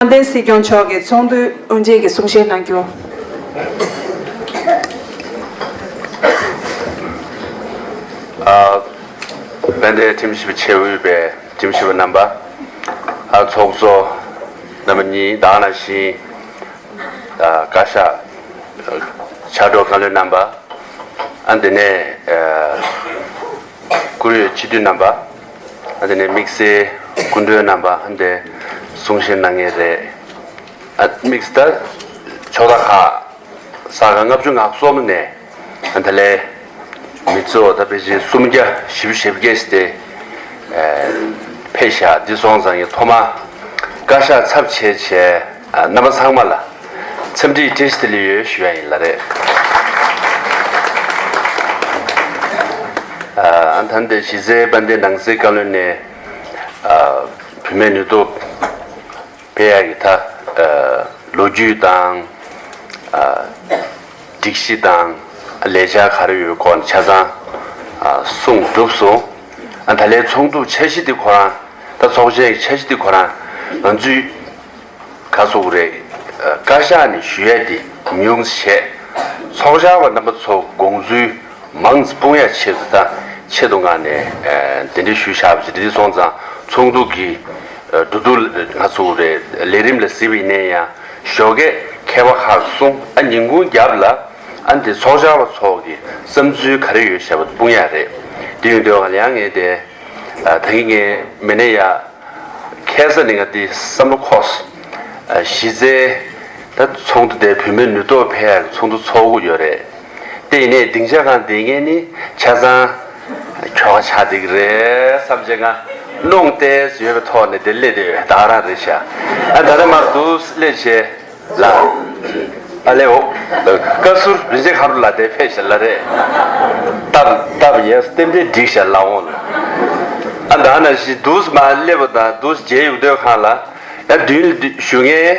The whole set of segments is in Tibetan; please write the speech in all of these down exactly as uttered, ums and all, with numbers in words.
དཔལ་ལྡན་སྲིད་སྐྱོང་མཆོག་གིས་ཚོགས་འདུའི་དབུ་འབྱེད་ཀྱི་གསུང་བཤད་གནང་རྒྱུ། ཨ། དཔལ་ལྡན་ཁྲིམས་ཞིབ་ཆེས་དབུས་པའི་ཁྲིམས་ཞིབ་པ་རྣམ་པ། ཨ། ཚོགས་གཙོ་རྣམ་པ་གཉིས་དང་ནང་བཞིན། ཨ། བཀའ་ཤག་ཕྱག་རོགས་བཀའ་བློན་རྣམ་པ། ཨ། དེ་ནས། ཨ། བཀུར་འོས་སྤྱི་འཐུས་རྣམ་པ། ཨ། དེ་ནས་དམིགས་བསལ་སྐུ་མགྲོན་རྣམ་པ། ཨ། དེ་གསུང་བཤད་གནང་མཁན་རེད། ཨ། དམིགས་བསལ་ཕྱོགས་མཐའ་ཁག་ས་ག་ལྔ་བཅུ་ང་གསུམ་ནས། ཨ། ད་ལས་མི་གཙོ་ད་ཕལ་ཆེར་སུམ་བརྒྱ་བཞི་བཅུ་ཞེ་བརྒྱད་ཞིག་དེ། ཨ། ཕེབས་ཤག་འདི་སོང་ཙང་ངས་ཐོག་མར་བཀའ་ཤག་ཚབ་བྱས་བྱས། ཨ། རྣམ་པ་ཚང་མ་ལ་འཚམས་འདྲི་བཀྲ་ཤིས་བདེ་ལེགས་ཡོད་ཞུ་ཡ་ཡིན་ལ་རེད། ཨ། ད་ལྟ་གཞི་རྩའི་དཔལ་ལྡན་ནང་སྲིད་བཀའ་བློན་ནས། ཨ། བུད་མེད་ནུས་སྟོབས་སྤེལ་ཡག་གི་ད། ཨ། ལོ་རྒྱུས་དང་། ཨ། སྒྲིག་གཞི་དང་། ལས་འཆར་ག་རེ་ཡོད་སྐོར་ནས་ཆ་ཚང་། ཨ། གསུངས་གྲུབ་སོང་། ཨ། ད་ལན་ཚོགས་འདུ་འཆར་གཞི་དེ་ཁོ་རང་། ད་ཚོགས་ཆེན་གྱི་འཆར་གཞི་དེ་ཁོ་རང་ང་ཚོའི་ག་ཟེར་དགོས་རེད། ཨ། བཀའ་ཤག་ནས་ཞུ་ཡ་དེ་ཉུང་ཙམ་བྱས། ཚོགས་བཅར་བ་རྣམ་པ་ཚོ་དགོངས་ཚུལ་མང་ཙམ་སྤུངས་ཡ་ཆེད་དུ། ད་ཆེད་དུ་མངགས་ནས། ཨ། དེ་འདྲ་ཞུས་བཞག་པ་ཅིག་རེད། དེ་སོང་ཙང་ཚོགས་འདུ་གི། ཨ། འགྲོ་འདུག་ག་ཟེར་དགོས་རེད། ལས་རིམ་ལ་གཟིགས་པ་ཡིན་ན་ཡང་ཞོགས་ཀས་མཁས་པ་ཁག་གསུང་། ཨ། ཉིན་གུང་རྒྱབ་ལ། ཨ། དེ་ཚོགས་བཅར་བ་ཚོ་གི་བསམ་ཚུལ་ག་རེ་ཡོད་བྱས་པ་དེ་སྤུངས་ཡ་རེད། དེ་ཡིན་དུས་ང་ལ་ཡང་ངས་དེ། ཨ། ད་གིན་ངས་མི་སྣ་ཡ། ཁ་སང་ནས་ང་འདི་བསམ་བློ་འཁོར། ཨ། གཞི་རྩའི་ད་ཚོགས་འདུ་དེ་བུད་མེད་ནུས་སྟོབས་འཕེལ་ཡག་གི་ཚོགས་འདུ་ཚོགས་དགོས་ཡོད་རེད། དེ་ཡིན་ནའི་སྡིངས་ཆ་སྒང་བསྡད་མཁན་ནི་ཆ་ཚང་ཁྱོ་ག་ཆགས་བསྡད་ཀྱི་རེད་བསམ་བྱས། ང་གནོང་བསྡད་ཡོད་པའི་ཐོག་ནས་དེ་སླེབས་བསྡད་ཡོད། ད་ག་རང་རེད་ཤག་ཨ། ད་རེས་མར་འདུག་སླེབས་བྱས། ལགས། ཨ་ལེའོ། བཀའ་ཟུར་རིན་ཆེན་ཁ་རུ་ལགས་དེ་ཕེབས་ཤག་ལ་རེད། སྟབས་སྟབས་ཡས་རྟེན་འབྲེལ་འགྲིག་ཤག་ལགས་འོང་། ཨ། ད་ནང་བཞིན་འདུག་སེ་མར་སླེབས་པ་དང་འདུག་སེ་མཇལ་ཡོང་དུས་སྒང་ལ། ཡ། མདུན་ལ་བཞུགས་མཁན་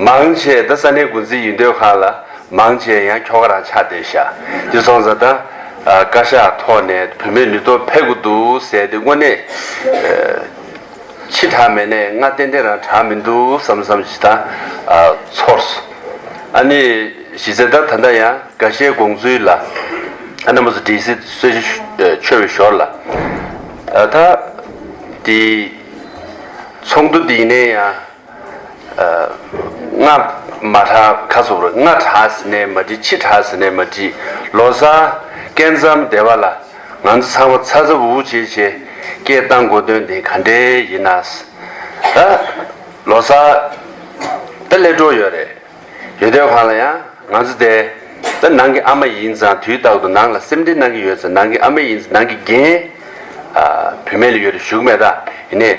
མང་ཆེ་ད་ས་གནས་འགོ་འཛིན་ཡིན་དུས་སྒང་ལ་མང་ཆེ་ཡང་ཁྱོ་ག་རང་ཆགས་བསྡད་ཤག་དེ་སོང་ཙང་ད། ཨ། བཀའ་ཤག་ཐོག་ནས་བུད་མེད་ནུས་སྟོབས་འཕེལ་དགོས་འདུག་ཟེར་དེ་དངོས་གནས། ཨ། ཕྱི་དྲགས་མེད་ནའི་ང་ཏན་ཏན་རང་དྲགས་མི་འདུག་བསམ་བསམ་ཞིག་ད། ཨ། ཚོར་སོང་། ཨ་ནི་གཞི་རྩའི་ད་ད་ལྟ་ཡང་འགའ་ཤས་དགོངས་ཚུལ་ལ། ཨ། རྣམ་པ་ཚོ་འགྲིག་སྲིད་གསོལ་ཇ་མཆོད་པའི་ཞོར་ལ། ཨ། ད་དེ་ཚོགས་འདུ་འདི་ཡིན་ནའི་ཡང་། ཨ། སྔ་མ་དྲགས་ག་ཟེར་དགོས་རེད། སྔ་དྲགས་ཟེར་ནའི་མ་འགྲིག་ཕྱི་དྲགས་ཟེར་ནའི་མ་འགྲིག་ལོ་གསར་སྐབས་མཚམས་དེ་བ་ལ། ང་ཚོ་ཚང་མ་ཚ་ཚ་འུར་འུར་བྱས་བྱས་སྐད་བཏང་དགོས་དོན་དེ་ག་འདྲས་ཡིན་ན། ད་ལོ་གསར་ད་སླེབས་འགྲོ་ཡོད་རེད། ཡོད་དུས་སྒང་ལ་ཡང་ང་ཚོ་དེ་ད་ནང་གི་ཨ་མ་ཡིན་ཙང་། དུས་རྟག་ཏུ་ནང་ལ་སེམས་ཁྲལ་གནང་གི་ཡོད་ཙང་། ནང་གི་ཨ་མ་ཡིན་ཙང་། ནང་གི་འགན། ཨ། བུད་མེད་ལ་ཡོད་རེད་ཞུ་གི་མེད། ད་ཡིན་ནའི་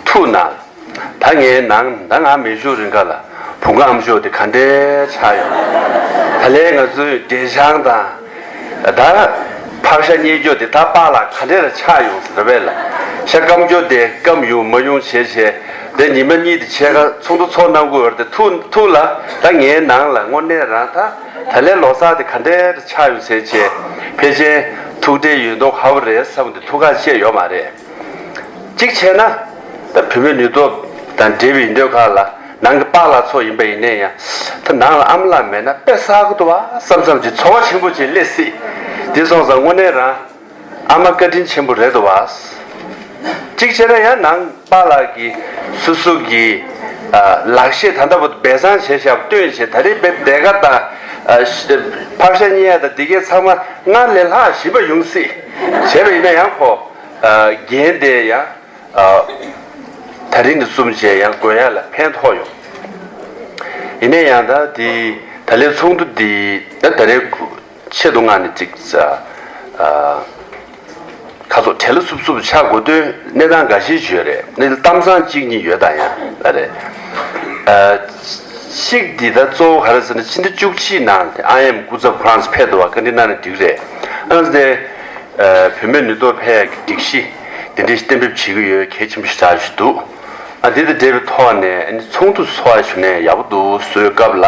ཐུགས་ནང་ད་ངའི་ནང་ད་ང་མེད་བཞུགས་རིང་ག་ལ་བུ་ག་ཨ་མཆོག་དེ་ག་འདྲས་ཆགས་ཡོང་། ད་ལན་ང་ཚོའི་འབྲས་ཆང་དང་། ད་ཕག་ཤ་རྙེད་རྒྱུ་དེ་ད་པཱ་ལགས་ག་འདྲས་ལ་ཆགས་ཡོང་ཟེར་བས་ལ། ཤ་སྐམ་རྒྱུ་དེ་སྐམ་ཡོང་མ་ཡོང་བྱས་བྱས། དེ་ཉི་མ་གཉིས་དེ་ཕྱེད་ཀ་ཚོགས་འདུ་ཚོགས་གནང་དགོས་པ་རེད། དེ་ཐུགས་ཐུགས་ལ་ད་ངའི་ནང་ལ་དངོས་གནས་རང་ད་ད་ལན་ལོ་གསར་དེ་ག་འདྲས་ཆགས་ཡོང་ཟེར་བྱས། ཕལ་ཆེར་ཐུགས་ཁྲལ་ཡོད་མདོག་ཁ་པོ་རེད་བསམ་དེ་ཐུགས་ཁ་ཤས་ཡོད་མ་རེད། གཅིག་བྱས་ན། ད་བུད་མེད་ནུས་སྟོབས་དང་འབྲེལ་བའི་ཡིན་དུས་སྒང་ལ་ནང་གི་པཱ་ལགས་ཚོ་ཡིན་པ་ཡིན་ནའི་ཡང་། ད་ནང་ལ་ཨ་མ་ལགས་མེད་ན་དཔེ་བསགས་ཀྱི་འདུག་བ་བསམ་བསམ་གྱི་ཚོར་བ་ཆེན་པོ་ཅིག་སླེབས་སྲིད། དེ་སོང་ཙང་དངོས་གནས་རང་ཨ་མ་བཀའ་དྲིན་ཆེན་པོ་རེད་འདུག་བ། གཅིག་བྱས་ན་ཡང་ནང་པཱ་ལགས་ཀྱི་སོ་སོ་གི། ཨ། ལག་ཤེས་ད་ལྟ་བར་དུ་སྦས་གསང་བྱས་བཞག་པ་བཏོན་བྱས། ད་རེས་དཔེ་སྡེར་ཁ་དང་། ཨ། ཕག་ཤ་རྙེད་ཡ་དང་འདི་གའི་ཚང་མ་སྔར་ལས་ལྷག་ཞིབ་པ་ཡོང་སྲིད། བྱས་པ་ཡིན་ན་ཡང་ཁོ། ཨ། འགན་དེ་ཡང་། ཨ། ད་རིང་ནས་བཟུང་བྱས་ཡང་དགོས་ཡ་ལ་ཕན་ཐོགས་ཡོང་། ཡིན་ནའི་ཡང་ད་དེ་ད་ལན་ཚོགས་འདུ་འདི་ད་ད་རེས་ཆེད་དུ་མངགས་ནས་ཅིག་ཨ། ཁ་ཚོགས་བྲེལ་ལ་སུབ་སུབ་ཆགས་དགོས་དོན་གནས་སྟངས་འགའ་ཤས་ཤིག་ཡོད་རེད། གནས་སྟངས་གཏམ་བཟང་གཅིག་གཉིས་ཡོད་ད་ཡང་ལ་རེད། ཨ། གཅིག་འདི་ད་གཙོ་བོ་ག་རེ་ཟེར་ན། ཕྱི་ཟླ་བཅུ་གཅིག་ནང་ཨའི་ཨེམ་སྐུ་ཚབ་ཁོ་རང་ཚོ་ཕེབས་འདུག་བ། བཀའ་འདྲི་གནང་ན་འགྲིག་རེད། ཨ་ནི་དེ། ཨ། བུད་མེད་ནུས་སྟོབས་འཕེལ་ཡག་གི་སྒྲིག་གཞི་དེ་འདྲའི་གཏན་འབེབས་བྱེད་ཀྱི་ཡོད། གལ་ཆེན་པོ་ཞེ་དྲག་ཞིག་འདུག་ཨ། འདི་དང་འབྲེལ་བའི་ཐོག་ནས་ཨ་ནི་ཚོགས་འདུ་ཚོགས་ཡ་ཞུ་ནས་ཡག་པོ་འདུག་བཟོས་སྐབས་ལ།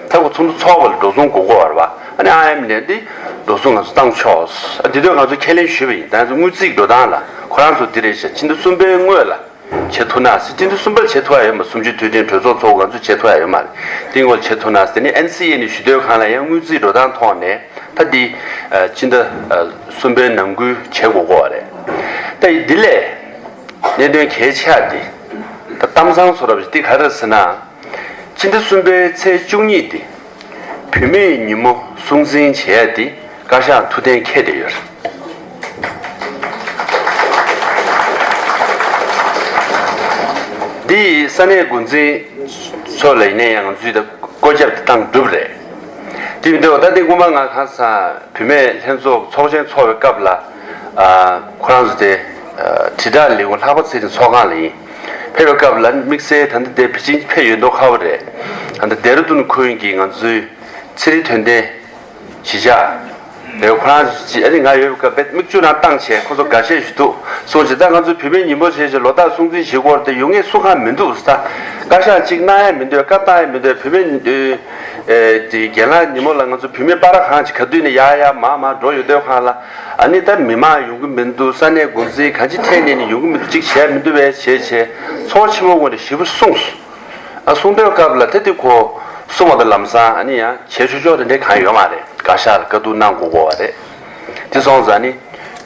ད་ཁོ་ཚོགས་འདུ་ཚོགས་པ་ལ་འགྲོ་སོང་དགོས་ཀྱི་ཡོད་རེད་བ། ཨ་ནི་ཨའི་ཨེམ་ནས་འདི་འགྲོ་སོང་ང་ཚོ་བཏང་ཆོག་ཨ། འདི་དུས་ང་ཚོ་ཁས་ལེན་ཞུས་པ་ཡིན། ད་ང་ཚོ་དངུལ་རྩིས་འགྲོ་སྟངས་ལ་ཁོ་རང་ཚོ་འདི་རེད་ཤག་ཕྱི་ཟླ་གསུམ་པའི་སྔོན་ལ། བྱེད་ཐུབ་ན་ཟེར། སྤྱི་ཟླ་གསུམ་པར་བྱེད་ཐུབ་ཡ་ཡོད་མ། གསུམ་བཅུའི་དུས་དྲན་གྲོས་ཚོགས་ཚོགས་ང་ཚོས་བྱེད་ཐུབ་ཡ་ཡོད་མ་རེད། དེ་སྔོན་བྱེད་ཐུབ་ན་ཟེར། དེ་ནས་ཨེན་སི་ཨེ་ནས་ཞུ་འདོད་གང་ལ་ཡང་དངུལ་རྩིས་འགྲོ་སྟངས་ཐོག་ནས་ད་འདི་སྤྱི་ཟླ་གསུམ་པའི་ནང་ཁུལ་བྱེད་དགོས་ཀྱི་ཡོད་རེད། ད་ཡིན་འདི་ལས་གནད་དོན་གལ་ཆེ་བ་འདི་ད་གཏམ་བཟང་བཟོ་འདྲ་པོ་ཞིག་འདི་ག་རེ་ཟེར་ན། སྤྱི་ཟླ་གསུམ་པའི་ཚེས་བཅུ་གཉིས་འདི་བུད་མེད་ཉིན་མོ་སྲུང་འཛིན་བྱེད་ཡ་འདི་བཀའ་ཤག་ཐུགས་གཏན་འཁེལ་བསྡད་ཡོད་རེད། འདི་ས་གནས་འགོ་འཛིན་ཚོ་ལ་ཡིན་ན་ཡང་ང་ཚོས་ད་བཀོད་ཁྱབ་དེ་བཏང་གྲུབ་རེད། དེ་མི་འདུག་ད་ལྟའི་སྔོན་མ་ང་གང་ཟག་བུད་མེད་ལྷན་ཚོགས་ཚོགས་ཆེན་ཚོགས་པའི་སྐབས་ལ། ཨ། ཁོ་རང་ཚོ་དེ་ཨ་དྲིལ་བསྒྲགས་ལས་ཁུངས་ལྷག་པ་ཚེ་རིང་ཚོགས་ཁང་ལ་ཡིན། ཕེབས་པའི་སྐབས་ལ་དམིགས་བསལ་ད་ལྟ་དེ་པེ་ཅིང་ཕེབས་ཡོད་མདོག་ཁ་པོ་རེད། ད་ལྟ་ལྡེ་ར་ལྡུན་ཁུལ་གྱི་ང་ཚོའི་ཚན་རིག་དོན་ལྡན་གཞིས་ཆགས་རེད། ཁོ་རང་ཨ་ནི་ང་ཡོད་པའི་སྐབས་དཔེ་མིག་ཆུ་རང་བཏང་བྱས་ཁོ་ཚོ་འགའ་ཤས་ཤིག་འདུག་གསུངས་བྱས། ད་ང་ཚོ་བུད་མེད་ཉིན་མོ་བྱས་བྱས་ལོ་རྟགས་སྲུང་བརྩི་བྱེད་སྐོར་དེ་ཡོང་ངེས་སུ་གང་མི་འདུག་ཟེར། ད་བཀའ་ཤག་ཅིག་གནང་ཡ་མི་འདུག་བཀའ་བཏང་ཡ་མི་འདུག་བུད་མེད་ཨེ་དེ་རྒན་ལགས་ཉིན་མོ་ལ་ང་ཚོ་བུད་མེད་པ་ར་གང་ཅིག་ག་དུས་ནས་ཡར་ཡར་མར་མར་འགྲོ་ཡོད་དུས་གང་ལ། ཨ་ནི་ད་མི་མང་ཡོང་གི་མི་འདུག་ས་གནས་འགོ་འཛིན་གང་ཅི་ཐད་ནས་ནི་ཡོང་གི་མི་འདུག་ཅིག་བྱས་མི་འདུག་བས་བྱས་བྱས་ཚོགས་ཆེན་མོ་ངོས་ནས་ཞེ་པོ་གསུངས་སོང་། ཨ་གསུང་པའི་སྐབས་ལ་ད་དེ་ཁོ་གསུང་བ་དང་ལམ་སང་ཨ་ནི་ཡང་བྱས་ཆོག་ཆོག་དེ་འདྲས་གང་ཡོད་མ་རེད། བཀའ་ཤག་ལ་བཀའ་བསྡུར་གནང་དགོས་དགོས་བ་རེད། དེ་སོང་ཙང་ནི་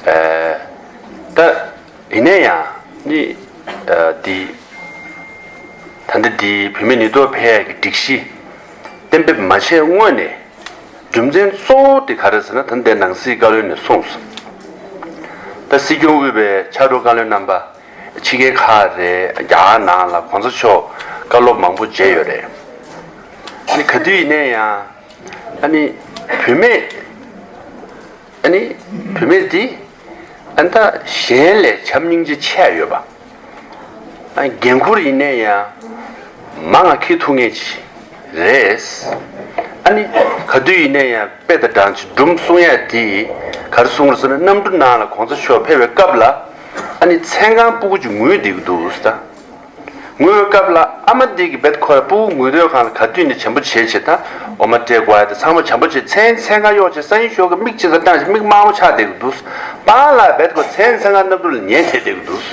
ཨ་ད་ཡིན་ན་ཡང་ནི་ཨ་འདི་ད་ལྟ་འདི་བུད་མེད་ནུས་སྟོབས་འཕེལ་ཡག་གི་སྒྲིག་གཞི་གཏན་འབེབས་མ་བྱས་སྔོན་ནས། རྒྱུ་མཚན་གཙོ་བོ་དེ་ག་རེ་ཟེར་ན། ད་ལྟའི་ནང་སྲིད་བཀའ་བློན་ནས་གསུངས་སོང་། ད་སྲིད་སྐྱོང་དབུས་པའི་ཕྱག་དྲུང་བཀའ་བློན་རྣམ་པ་ཕྱི་རྒྱལ་ཁག་རེད། རྒྱ་གར་ནང་ལ་གོང་ས་མཆོག་བཀའ་སློབ་མང་པོ་མཇལ་ཡོད་རེད། ཨ་ནི་ག་དུས་ཡིན་ན་ཡང་ཨ་ནི་བུད་མེད་ཨ་ནི་བུད་མེད་འདི་ཨ་ནི་ད་གཞན་ལས་བྱམས་སྙིང་རྗེ་ཆེ་ཡོད་པ། ཨ་འགན་ཁུར་ཡིན་ནའི་ཡང་མང་ང་འཁྱེར་ཐུབ་མཁན་ཅིག་རེད། ཨ་ནི་ག་དུས་ཡིན་ནའི་ཡང་དཔེ་དང་སྦྲང་ཆུ་སྒྲུང་གསུང་ཡ་དེ་ག་རེ་གསུང་རེད་ཟེར་ན། གནམ་གྲུ་ནང་ལ་གོང་ས་མཆོག་ཕེབས་པའི་སྐབས་ལ་ཨ་ནི་མཚན་གང་སྤུ་གུ་ཅིག་ངུས་བསྡད་ཀྱི་འདུག་ཟེར། ངུས་པའི་སྐབས་ལ་ཨ་མ་འདི་གིས་རྦད་ཁོ་ལ་སྤུ་གུ་ངུས་དུས་གང་ལ་ག་དུས་ནས་བྱམས་པོ་བྱེད་བྱེད་དང་། འོ་མ་སྤྲད་དགོས་ཡ་དེ་ཚང་མ་བྱམས་པོ་བྱེད། མཚན་མཚན་གང་གཡོག་བྱེད། སང་ཉིན་ཞོགས་ཀྱི་མིག་ཅིག་ཙམ་བཏང་བྱས་མིག་དམར་པོ་ཆགས་བསྡད་ཀྱི་འདུག་པཱ་ལགས་རྦད་ཁོ་མཚན་མཚན་གང་གནམ་གྲུ་ལ་ཉལ་བསྡད་བསྡད་ཀྱི་འདུག་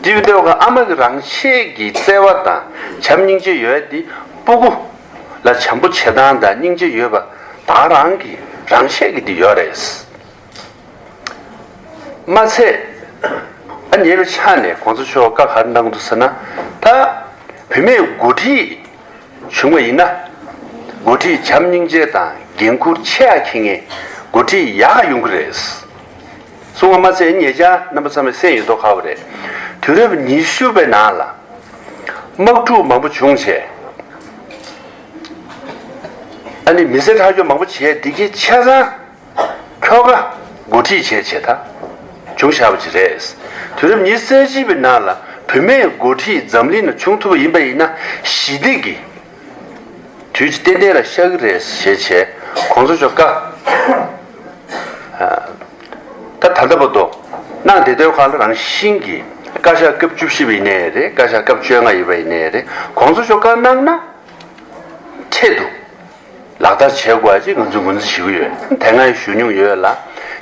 དེ་ཡིན་དུས་ཨ་མ་གི་རང་ཆས་ཀྱི་བརྩེ་བ་དང་བྱམས་སྙིང་རྗེ་ཡོད་དེ། སྤུ་གུ་ལ་བྱམས་པོ་བྱེད་སྟངས་དང་སྙིང་རྗེ་ཡོད་པ་ད་རང་གི་རང་ཆས་ཀྱི་དེ་ཡོད་རེད། མ་ཚད་ཨ་ཉེ་བའི་ཆ་ནས་གོང་ས་མཆོག་བཀའ་ག་རེ་གནང་འདུག་ཟེར་ན། ད་བུད་མེད་འགོ་ཁྲིད་བྱུང་བ་ཡིན་ན། འགོ་ཁྲིད་བྱམས་སྙིང་རྗེ་དང་འགན་ཁུར་ཆེ་ཡ་འཁྱེར་མཁན་འགོ་ཁྲིད་ཡག་ཡོང་གི་རེད། གསུང་བ་མ་ཚད་ཉེ་ཆར་རྣམ་པ་ཚང་མས་གསན་ཡོད་མདོག་ཁ་པོ་རེད། དུས་རབས་ཉི་ཤུ་པའི་ནང་ལ་དམག་འཁྲུག་མང་པོ་བྱུང་བྱས། ཨ་ནི་མི་བསད་ཁྲག་སྦྱོར་མང་པོ་བྱས། འདི་གའི་ཆ་ཚང་ཁྱོ་ག་འགོ་ཁྲིད་བྱས་བྱས་ད་བྱུང་བཞག་པ་ཅིག་རེད། དུས་རབས་ཉི་ཤུ་རྩ་གཅིག་པའི་ནང་ལ་བུད་མེད་འགོ་ཁྲིད་འཛམ་གླིང་ན་བྱུང་ཐུབ་པ་ཡིན་པ་ཡིན་ན། ཞི་བདེ་གི་དུས་ཀྱི་ཏན་ཏན་ལ་ཤར་གི་རེད་ཞེས་བྱས་གོང་ས་མཆོག་བཀའ་ད་ད་ལྟ་བར་དུ་གནང་བསྡད་དོན་ཁག་ལ་རང་བཞིན་གྱི་བཀའ་ཤག་སྐབས་བཅུ་བཞི་པ་ཡིན་ནའི་རེད། བཀའ་ཤག་སྐབས་བཅོ་ལྔ་ཡིན་པ་ཡིན་ནའི་རེད། གོང་ས་མཆོག་བཀའ་གནང་ན་འཕྲལ་དུ་ལག་བསྟར་བྱེད་དགོས་ཅེས་ང་ཚོས་ངོས་འཛིན་ཞུ་གི་ཡོད། དེ་སྔ་ཞུ་མྱོང་ཡོད་ལ།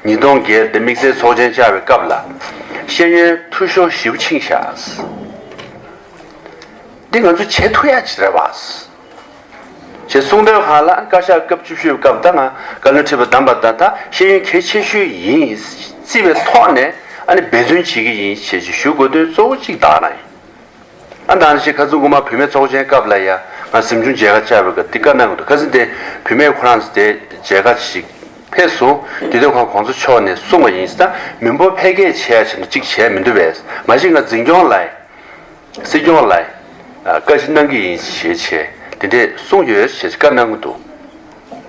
ཉིས་སྟོང་བརྒྱད་དེ་དམིགས་བསལ་ཚོགས་ཆེན་བཅར་བའི་སྐབས་ལ་ཤེས་ཡོན་འཐུས་ཤོར་ཞེ་པོ་ཕྱིན་བཞག་འདི་ང་ཚོས་བྱེད་ཐུབ་ཡ་ཅིག་རེད་བ། ཞེས་གསུངས་དོན་གང་ལ། བཀའ་ཤག་སྐབས་བཅུ་བཞི་པའི་སྐབས་ད་ང་བཀའ་བློན་ཁྲི་པ་བདམས་པ་དང་། ད་ཤེས་ཡོན་གལ་ཆེ་ཤོས་ཡིན་བརྩིས་པའི་ཐོག་ནས་ཨ་ནི་འབད་བརྩོན་བྱེད་ཀྱི་ཡིན་ཞེས་ཞུ་དགོས་དོན་གཙོ་བོ་གཅིག་ད་རང་ཡིན། ཨ་ནང་བཞིན་ཁ་སང་སྔོན་མ་བུད་མེད་ཚོགས་ཆེན་སྐབས་ལ་ཡ་ང་གཟིམ་ཆུང་མཇལ་ཁ་བཅར་བའི་སྐབས་འདི་བཀའ་གནང་གི་འདུག་ཁ་སང་དེ་བུད་མེད་ཁོ་རང་ཚོ་དེ་མཇལ་ཁ་ཞིག་ཕེབས་སོང་། དེ་དུས་ཁོང་གོང་ས་མཆོག་ནས་གསུངས་པ་ཡིན། ད་མི་འབོར་འཕེལ་རྒྱས་བྱས་ཡ་ཆེད་དུ་གཅིག་བྱས་མི་འདུག་པས། མ་གཞི་ང་འཛིན་སྐྱོང་ལ་སྲིད་སྐྱོང་ལ་བཀའ་ཞིག་གནང་གི་ཡིན་ཞེས་བྱས་དེ་འདྲས་གསུངས་ཡོད་ཞེས་བཀའ་གནང་གི་འདུག་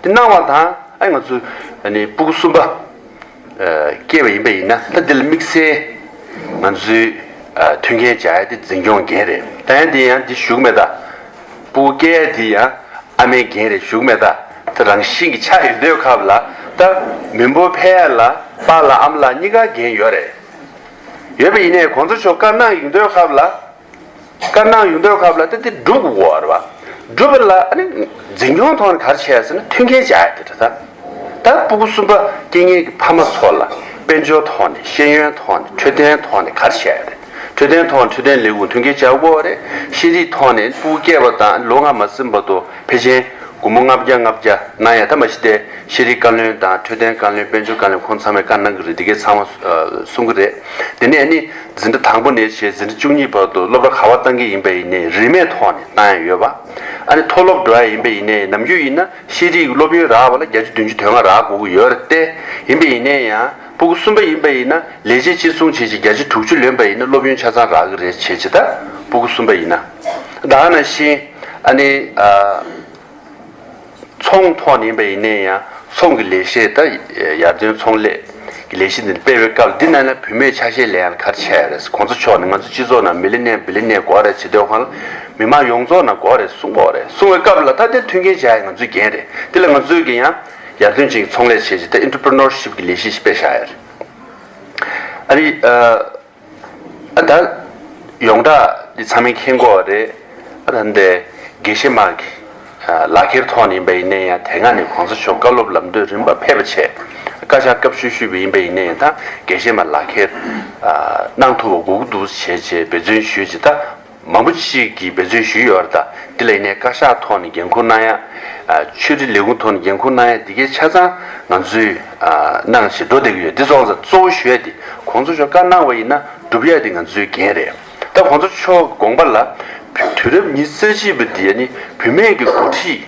དེ་གནང་བ་དང་ཨ་ང་ཚོ་ཨ་ནི་སྤུ་གུ་གསུམ་པ་སྐྱེས་པ་ཡིན་པ་ཡིན་ན། ད་འདི་ལ་དམིགས་བསལ་ང་ཚོའི་མཐུན་རྐྱེན་སྦྱར་ཡ་དེ་འཛིན་སྐྱོང་འགན་རེད། ད་ཡང་དེ་ཡང་འདི་ཞུ་གི་མེད་ད། སྤུ་གུ་སྐྱེ་ཡ་དེ་ཡང་ཨ་མའི་འགན་རེད་ཞུ་གི་མེད་ད། ད་རང་བཞིན་གྱི་ཆགས་ཡོད་དུས་སྐབས་ལ་ད་མི་འབོར་འཕེལ་ཡ་ལ་པཱ་ལགས་ཨ་མ་ལགས་གཉིས་ཀ་འགན་ཡོད་རེད། ཡོད་པ་ཡིན་ནའི་གོང་ས་མཆོག་བཀའ་གནང་ཡོང་དུས་སྐབས་ལ། བཀའ་གནང་ཡོང་དུས་སྐབས་ལ་ད་དེ་སྒྲུབ་དགོས་པ་རེད་བ། སྒྲུབ་པ་ལ་ཨ་ནི་འཛིན་སྐྱོང་ཐོག་ནས་ག་རེ་བྱས་ཟེར་ན་མཐུན་རྐྱེན་སྦྱར་ཡ་དེ་རེད་ད། ད་སྤུ་གུ་གསུམ་པ་སྐྱེ་མཁན་གྱི་ཕ་མ་ཚོ་ལ་དཔལ་འབྱོར་ཐོག་ནས་ཤེས་ཡོན་ཐོག་ནས་འཕྲོད་བསྟེན་ཐོག་ནས་ག་རེ་བྱས་ཡ་རེད། འཕྲོད་བསྟེན་ཐོག་འཕྲོད་བསྟེན་ལས་ཁུངས་མཐུན་རྐྱེན་སྦྱར་དགོས་རེད། ཤེས་རིག་ཐོག་ནས་སྤུ་གུ་སྐྱེས་པ་དང་ལོ་ལྔ་མ་ཟིན་བར་དུ་ཕལ་ཆེར་སྒོར་མོ་ལྔ་བརྒྱ་ལྔ་བརྒྱ་གནང་ཡ། ད་མ་གཞི་དེ་ཤེས་རིག་བཀའ་བློན་དང་འཕྲོད་བསྟེན་བཀའ་བློན་དཔལ་འབྱོར་བཀའ་བློན་ཁོང་ཚང་མས་བཀའ་གནང་གི་རེད། དེ་གས་ཚང་མ་གསུང་གི་རེད། དེ་ནས་ཨ་ནི་འཛིན་གྲྭ་དང་པོ་ནས་བྱས་འཛིན་གྲྭ་བཅུ་གཉིས་བར་དུ་སློབ་གྲྭ་ག་པར་བཏང་གི་ཡིན་པ་ཡིན་ནའི་རིན་མེད་ཐོག་ནས་བཏང་ཡ་ཡོད་པ། ཨ་ནི་མཐོ་སློབ་འགྲོ་ཡ་ཡིན་པ་ཡིན་ནའི་ནམ་རྒྱུན་ཡིན་ན་ཤེས་རིག་སློབ་ཡོན་རག་པ་ལ་བརྒྱ་ཆ་བདུན་ཅུ་དོན་ལྔ་རག་དགོས་ཀྱི་ཡོད་རེད་དེ། ཡིན་པ་ཡིན་ནའི་ཡང་སྤུ་གུ་གསུམ་པ་ཡིན་པ་ཡིན་ན་ལས་བྱེད་གཅིག་བཟུང་བྱས་ཀྱི་བརྒྱ་ཆ་དྲུག་ཅུ་ལོན་པ་ཡིན་ན་སློབ་ཡོན་ཆ་ཚང་རག་གི་རེད། བྱས་ཀྱི་ད་སྤུ་གུ་གསུམ་པ་ཡིན་ན། ད་ག་ནང་བཞིན་ཨ་ནི་ཨ། ཚོང་ཐོག་ནས་ཡིན་པ་ཡིན་ནའི་ཡང་ཚོང་གི་ལས་བྱེད་ད་ཡར་ཐོན་ཚོང་ལས་ཀྱི་ལས་གཞི་འདི་སྤེལ་བའི་སྐབས་འདི་ནང་ལ་བུད་མེད་ཆ་ཤས་ལེན་ཡག་ག་རེ་བྱས་རེད། གོང་ས་མཆོག་ནས་ང་ཚོ་སྤྱི་ཚོགས་ནང་མི་ལི་ནས་བི་ལི་ནས་དགོས་རེད་བྱེད་དུས་སྒང་ལ་མི་མང་ཡོངས་རྫོགས་ནང་དགོས་རེད་གསུང་དགོས་རེད་གསུང་བའི་སྐབས་ལ་ད་དེ་མཐུན་རྐྱེན་སྦྱར་ཡ་ང་ཚོའི་འགན་རེད། དེ་ལ་ང་ཚོས་ཀྱི་ཡང་ཡར་ཐོན་ཅན་གྱི་ཚོང་ལས་བྱས་བྱས་ད་ཨེན་ཊར་པི་རི་ནོར་ཤིབ་ཀྱི་ལས་གཞི་ཞིག་སྤེལ་བཞག་ཡ་རེད། ཨ་རི་ཨ། ཨ་ད་ཡོངས་གྲགས་འདི་ཚང་མས་མཁྱེན་གྱི་ཡོད་རེད། ཨ་ད་འདི་དགེ་བཤེས་མ་གི་ལག་ཁྱེར་ཐོག་ནས་ཡིན་པ་ཡིན་ན་ཡང་དེ་སྔ་ནས་གོང་ས་མཆོག་བཀའ་སློབ་ལམ་སྟོན་རིམ་པ་ཕེབས་པ་བྱས། བཀའ་ཤག་སྐབས་ཤིག་ཞུས་པ་ཡིན་པ་ཡིན་ན་ཡང་ད་དགེ་བཤེས་མ་ལག་ཁྱེར་གནང་ཐུབ་པ་དགོས་ཀྱི་འདུག་བྱས་བྱས་འབད་བརྩོན་ཞུས་བྱས། ད་མང་པོ་ཅིག་གིས་འབད་བརྩོན་ཞུས་ཡོད་རེད། ད་འདི་ལ་ཡིན་ནའི་བཀའ་ཤག་ཐོག་ནས་འགན་འཁུར་གནང་ཡ། ཆོས་རིག་ལས་ཁུངས་ཐོག་ནས་འགན་འཁུར་གནང་ཡ་འདི་གའི་ཆ་ཚང་ང་ཚོས་གནང་བྱས་འགྲོ་བསྡད་ཀྱི་ཡོད། འདི་སོང་ཙང་གཙོ་བོ་ཞུ་ཡ་འདི་གོང་ས་མཆོག་བཀའ་གནང་བ་ཡིན་ན་སྒྲུབ་ཡ་འདི་ང་ཚོའི་འགན་རེད། ད་གོང་ས་མཆོག་གི་དགོངས་པ་ལ་དུས་རབས་ཉི་ཤུ་རྩ་གཅིག་པ་འདི་ནི་བུད་མེད་ཀྱི་འགོ་ཁྲིད་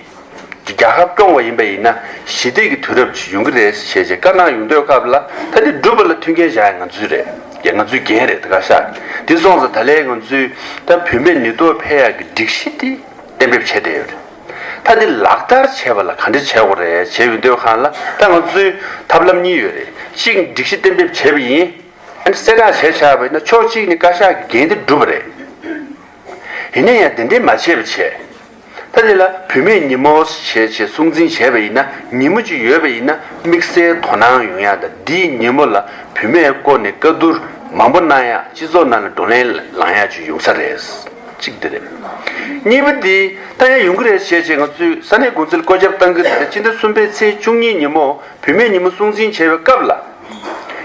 ཀྱི་རྒྱལ་ཁབ་སྐྱོང་བ་ཡིན་པ་ཡིན་ན་ཞི་བདེ་གི་དུས་རབས་ཅིག་ཡོང་གི་རེད་ཞེས་བྱས་བཀའ་གནང་ཡོང་དུས་སྐབས་ལ་ད་འདི་སྒྲུབ་པ་ལ་མཐུན་རྐྱེན་སྦྱར་ཡ་ང་ཚོའི་རེད། ཡ་ང་ཚོའི་འགན་རེད། ད་བཀའ་ཤག་འདི་སོང་ཙང་ད་ལན་ང་ཚོས་ད་བུད་མེད་ནུས་སྟོབས་འཕེལ་ཡག་གི་སྒྲིག་གཞི་འདི་གཏན་འབེབས་བྱས་བསྡད་ཡོད་རེད། ད་འདི་ལག་བསྟར་བྱེད་པ་ལ་ག་འདྲ་བྱེད་དགོས་རེད་བྱས་ཡོང་དུས་སྒང་ལ་ད་ང་ཚོའི་ཐབས་ལམ་གཉིས་ཡོད་རེད། གཅིག་སྒྲིག་གཞི་གཏན་འབེབས་བྱས་པ་ཡིན། ཨ་ནི་གསལ་བསྒྲགས་བྱས་བཞག་པ་ཡིན་ན་ཕྱོགས་གཅིག་ནས་བཀའ་ཤག་གི་འགན་དེ་འགྲུབ་པ་རེད། ཡིན་ན་ཡང་དེ་འདྲའི་མ་བྱས་པ་བྱས། ད་དེ་ལ་བུད་མེད་ཉིན་མོ་བྱས་བྱས་སྲུང་འཛིན་བྱས་པ་ཡིན་ན་ཉིན་མོ་གཅིག་ཡོད་པ་ཡིན་ན་དམིགས་བསལ་དོ་སྣང་ཡོང་ཡག་དང་འདིའི་ཉིན་མོ་ལ་བུད་མེད་སྐོར་ནས་བཀའ་བསྡུར་མང་པོ་གནང་ཡག་སྤྱི་ཚོགས་ནང་ལ་བགྲོ་གླེང་ལངས་ཡག་ཅིག་ཡོང་ས་རེད། གཅིག་དེ་རེད། གཉིས་པ་དེ་ད་ཡང་ཡོང་གི་རེད་བྱས་བྱས་ང་ཚོས་ས་གནས་འགོ་འཛིན་ལ་བཀོད་ཁྱབ་བཏང་གི་རེད། སྤྱི་ཟླ་གསུམ་པའི་ཚེས་བཅུ་གཉིས་ཉིན་མོ་བུད་མེད་ཉིན་མོ་སྲུང་འཛིན་བྱས་པའི་སྐབས་ལ།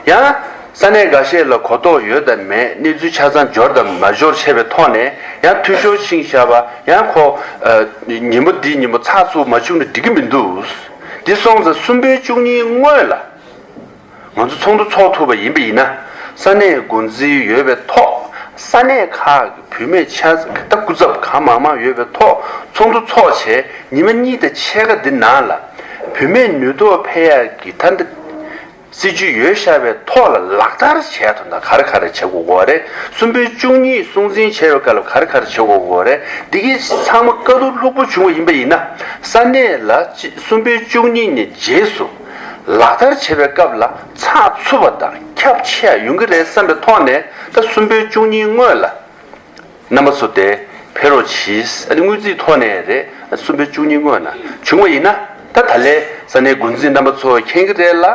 ཡང་ས་གནས་འགའ་ཤས་ལ་གོ་རྟོགས་ཡོད་དམ་མེད་གནས་ཚུལ་ཆ་ཚང་འབྱོར་དམ་མ་འབྱོར་བྱས་པའི་ཐོག་ནས་ཡང་འཐུས་ཤོར་ཕྱིན་བཞག་པ་ཡང་ཁོ་ཨ་ཉིན་མོ་འདི་ཉིན་མོ་ཚགས་ཚུད་མ་བྱུང་ན་འགྲིག་གི་མི་འདུག་འདི་སོང་ཙང་གསུམ་པའི་བཅུ་གཉིས་སྔོན་ལ་ང་ཚོ་ཚོགས་འདུ་ཚོགས་ཐུབ་པ་ཡིན་པ་ཡིན་ན་ས་གནས་འགོ་འཛིན་ཡོད་པའི་ཐོག་ས་གནས་ཁག་གི་བུད་མེད་ཆ་ད་སྐུ་ཚབ་གང་མང་མང་ཡོད་པའི་ཐོག་ཚོགས་འདུ་ཚོགས་བྱས་ཉི་མ་གཉིས་དང་ཕྱེད་ཀ་འདི་ནང་ལ་བུད་མེད་ནུས་སྟོབས་འཕེལ་ཡག་གི་ད་འདི། སྲིད་ཇུས་ཡོད་བཞག་པའི་ཐོག་ལ་ལག་བསྟར་བྱས་ཐུབ་ན་ག་རེ་ག་རེ་བྱེད་དགོས་ཀྱི་ཡོད་རེད། གསུམ་པའི་བཅུ་གཉིས་སྲུང་འཛིན་བྱས་པའི་སྐབས་ལ་ག་རེ་ག་རེ་བྱེད་དགོས་ཀྱི་ཡོད་རེད། འདི་གའི་ཚང་མ་བཀའ་བསྡུར་ལྷུག་པོ་བྱུང་བ་ཡིན་པ་ཡིན་ན་ས་གནས་ལ་གཅིག་གསུམ་པའི་བཅུ་གཉིས་ནས་རྗེས་སུ་ལག་བསྟར་བྱེད་པའི་སྐབས་ལ་ཚགས་ཚུད་པ་དང་ཁྱབ་ཆེ་ཡ་ཡོང་གི་རེད་བསམ་པའི་ཐོག་ནས་ད་གསུམ་པའི་བཅུ་གཉིས་སྔོན་ལ། རྣམ་པ་ཚོ་དེ་ཕེབས་རོགས་གྱིས། ཨ་ནི་དངུལ་རྩིས་ཐོག་ནས་རེད། གསུམ་པའི་བཅུ་གཉིས་སྔོན་ན་བྱུང་བ་ཡིན་ན་ད་ད་ལས་ས་གནས་འགོ་འཛིན་རྣམ་པ་ཚོ་མཁྱེན་གྱི་རེད་ལ།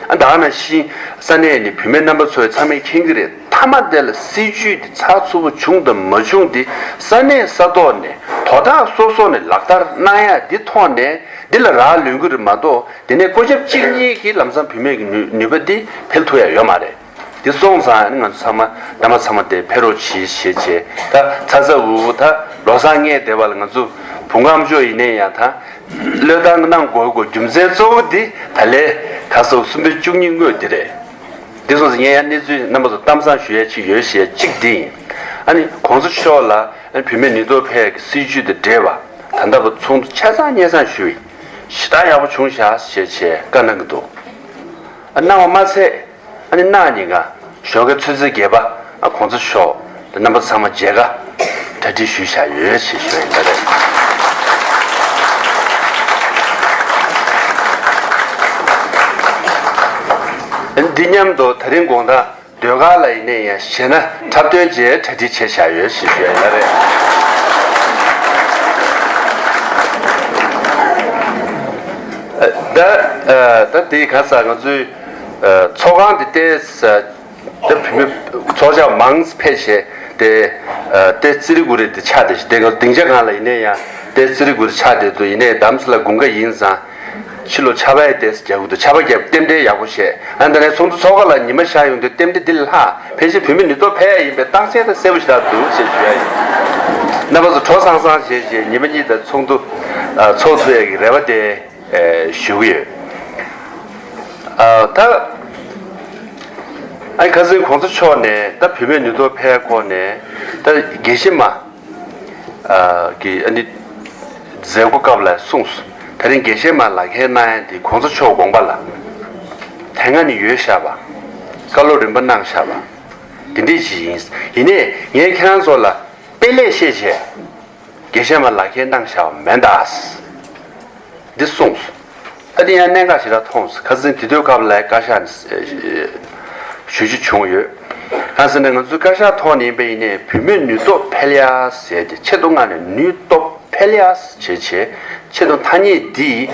ཨ་ད་ག་ནང་བཞིན་ས་གནས་ནས་བུད་མེད་རྣམ་པ་ཚོ་ཚང་མས་མཁྱེན་གྱི་རེད། མཐའ་མ་དེ་ལ་སྲིད་ཇུས་དེ་ཚགས་ཚུད་པོ་བྱུང་དང་མ་བྱུང་དེ་ས་གནས་ས་ཐོག་ནས་དོ་བདག་སོ་སོ་ནས་ལག་བསྟར་གནང་ཡ་དེ་ཐོག་ནས་དེ་ལ་རག་ལུས་ཀྱི་རེད་མ་གཏོགས་དེ་ནས་བཀོད་ཁྱབ་གཅིག་གཉིས་ཀྱིས་ལམ་སང་བུད་མེད་ཀྱི་ནུས་ནུས་པ་དེ་འཕེལ་ཐུབ་ཡ་ཡོད་མ་རེད། དེ་སོང་ཙང་ང་ཚོ་ཚང་མ་རྣམ་པ་ཚང་མ་དེ་ཕེབས་རོགས་གྱིས་ཞེས་བྱས། ད་ཚ་ཚ་འུར་འུར་ད་ལོ་གསར་ངས་བསྡད་པ་ལ་ང་ཚོ་བུ་གང་མཆོག་ཡིན་ནའི་ཡང་ད་བློས་བཏང་གནང་དགོས་དགོས་རྒྱུ་མཚན་གཙོ་བོ་འདི་ད་ལས་ཁ་སོགས་གསུམ་པའི་བཅུ་གཉིས་སྔོན་འདི་རེད། དེ་སོང་ཙང་ངས་ཡང་གནས་ཚུལ་རྣམ་པ་ཚོ་གཏམ་བཟང་ཞུ་ཡ་གཅིག་ཡོད་ཞེས་གཅིག་འདི་ཡིན། ཨ་ནི་གོང་ས་མཆོག་ལ་ཨ་ནི་བུད་མེད་ནུས་སྟོབས་འཕེལ་ཡག་གི་སྲིད་ཇུས་དང་འབྲེལ་བ་ད་ལྟ་བར་ཚོགས་འདུ་ཆ་ཚང་སྙན་སེང་ཞུས་ཡིན། ཞེ་དྲག་ཡག་པོ་བྱུང་ཤག་ཞེས་བྱས་བཀའ་གནང་གི་འདུག་ཨ་གནང་བ་མ་ཚད། ཨ་ནི་གནངས་ཉིན་ཀ་ཞོགས་ཀའི་ཆུ་ཚོད་བརྒྱད་པ་ཨ་གོང་ས་མཆོག་དང་རྣམ་པ་ཚང་མ་མཇལ་ཁ་གྲ་སྒྲིག་ཞུས་བཞག་ཡོད་ཞེས་ཞུ་ཡ་ཡིན་པ་རེད། ཨ་ནི་འདི་མཉམ་དུ་ད་རིང་དགོང་དག་ཟློས་གར་ལ་ཡིན་ནའི་ཡང་གཞས་སྣ་འཁྲབ་སྟོན་བཅས་གྲ་སྒྲིག་བྱས་བཞག་ཡོད་ཞེས་ཞུ་ཡ་ཡིན་པ་རེད། ཨ་ད་ཨ་ད་དེ་ག་ས་ང་ཚོའི་ཨ་ཚོགས་ཁང་དེ་ཏོག་ཙམ་ད་བུད་མེད་ཚོགས་བཅར་མང་ཙམ་ཕེབས་བྱས་ཏེ་ཨ་ཏོག་ཙམ་རྩེད་རིགས་དགོས་རེད་དེ་ཆགས་བསྡད་ཤག་དེ་ང་སྡིངས་ཆ་སྒང་ལ་ཡིན་ནའི་ཡང་ཏོག་ཙམ་རྩེད་རིགས་དགོས་རེད་ཆགས་བསྡད་འདུག་ཡིན་ནའི་གདམ་ས་ལ་དགུན་ཁ་ཡིན་ཙང་། ཕྱི་ལོ་ཆར་པ་ཡི་ཏེས་རྒྱག་གི་འདུག་ཆར་པ་བརྒྱབ། རྟེན་འབྲེལ་ཡག་པོ་བྱས། ཨ་ད་ནས་ཚོགས་འདུ་ཚོགས་ཁ་ལ་ཉི་མ་ཤར་ཡོང་དུས་རྟེན་འབྲེལ་འདི་ལ་ལྷག་ཕལ་ཆེར་བུད་མེད་ནུས་སྟོབས་འཕེལ་ཡ་ཡིན་པའི་རྟགས་མཚན་དང་གསལ་པོ་ཞིག་ལ་འདུག་ཅེས་ཞུ་ཡ་ཡིན། རྣམ་པ་ཚོ་གྲོ་སང་སང་བྱས་བྱས་ཉི་མ་གཉིས་དང་ཚོགས་འདུ་ཨ་ཚོགས་ཐུབ་ཡ་གི་རེ་བ་དེ་ཨེ་ཞུ་གི་ཡོད། ཨ་ད་ཨ་ཁ་སང་གོང་ས་མཆོག་ནས་ད་བུད་མེད་ནུས་སྟོབས་འཕེལ་ཡ་སྐོར་ནས་ད་དགེ་བཤེས་མ། ཨ་གི་ཨ་ནི་མཛད་སྒོ་སྐབས་ལ་གསུངས་སོང་། ད་རིང་དགེ་བཤེས་མ་ལག་འཁྱེར་གནང་ཡ་དེ་གོང་ས་མཆོག་དགོངས་པ་ལ་དེ་སྔ་ནས་ཡོད་བཞག་པ། བཀའ་སློབ་རིམ་པ་གནང་བཞག་པ་དེ་འདྲས་ཅིག་ཡིན། ཡིན་ནའི་ངས་ཁྱེད་རང་ཚོ་ལ་དཔེ་ལེགས་བཤད་བྱས། དགེ་བཤེས་མ་ལག་འཁྱེར་གནང་བཞག་པ་མེད་ད། འདི་གསུངས་སོང་། ཨ་ནི་ཡང་གནད་འགག་ཞེ་དྲག་མཐོང་སོང་། ཁ་སང་དེ་དུས་སྐབས་ལ་བཀའ་ཤག་ནས་ཞུ་རྒྱུ་བྱུང་ཡོད། གང་ཟེར་ན་ང་ཚོའི་བཀའ་ཤག་ཐོག་ནས་ཡིན་པ་ཡིན་ནའི་བུད་མེད་ནུས་སྟོབས་འཕེལ་ཡ་ཟེར་ཏེ་ཆེད་དུ་མངགས་ནས་ནུས་སྟོབས་འཕེལ་ཡ་བྱེད་ཆེད་ཆེད་དུ་ཐ་སྙད་འདི་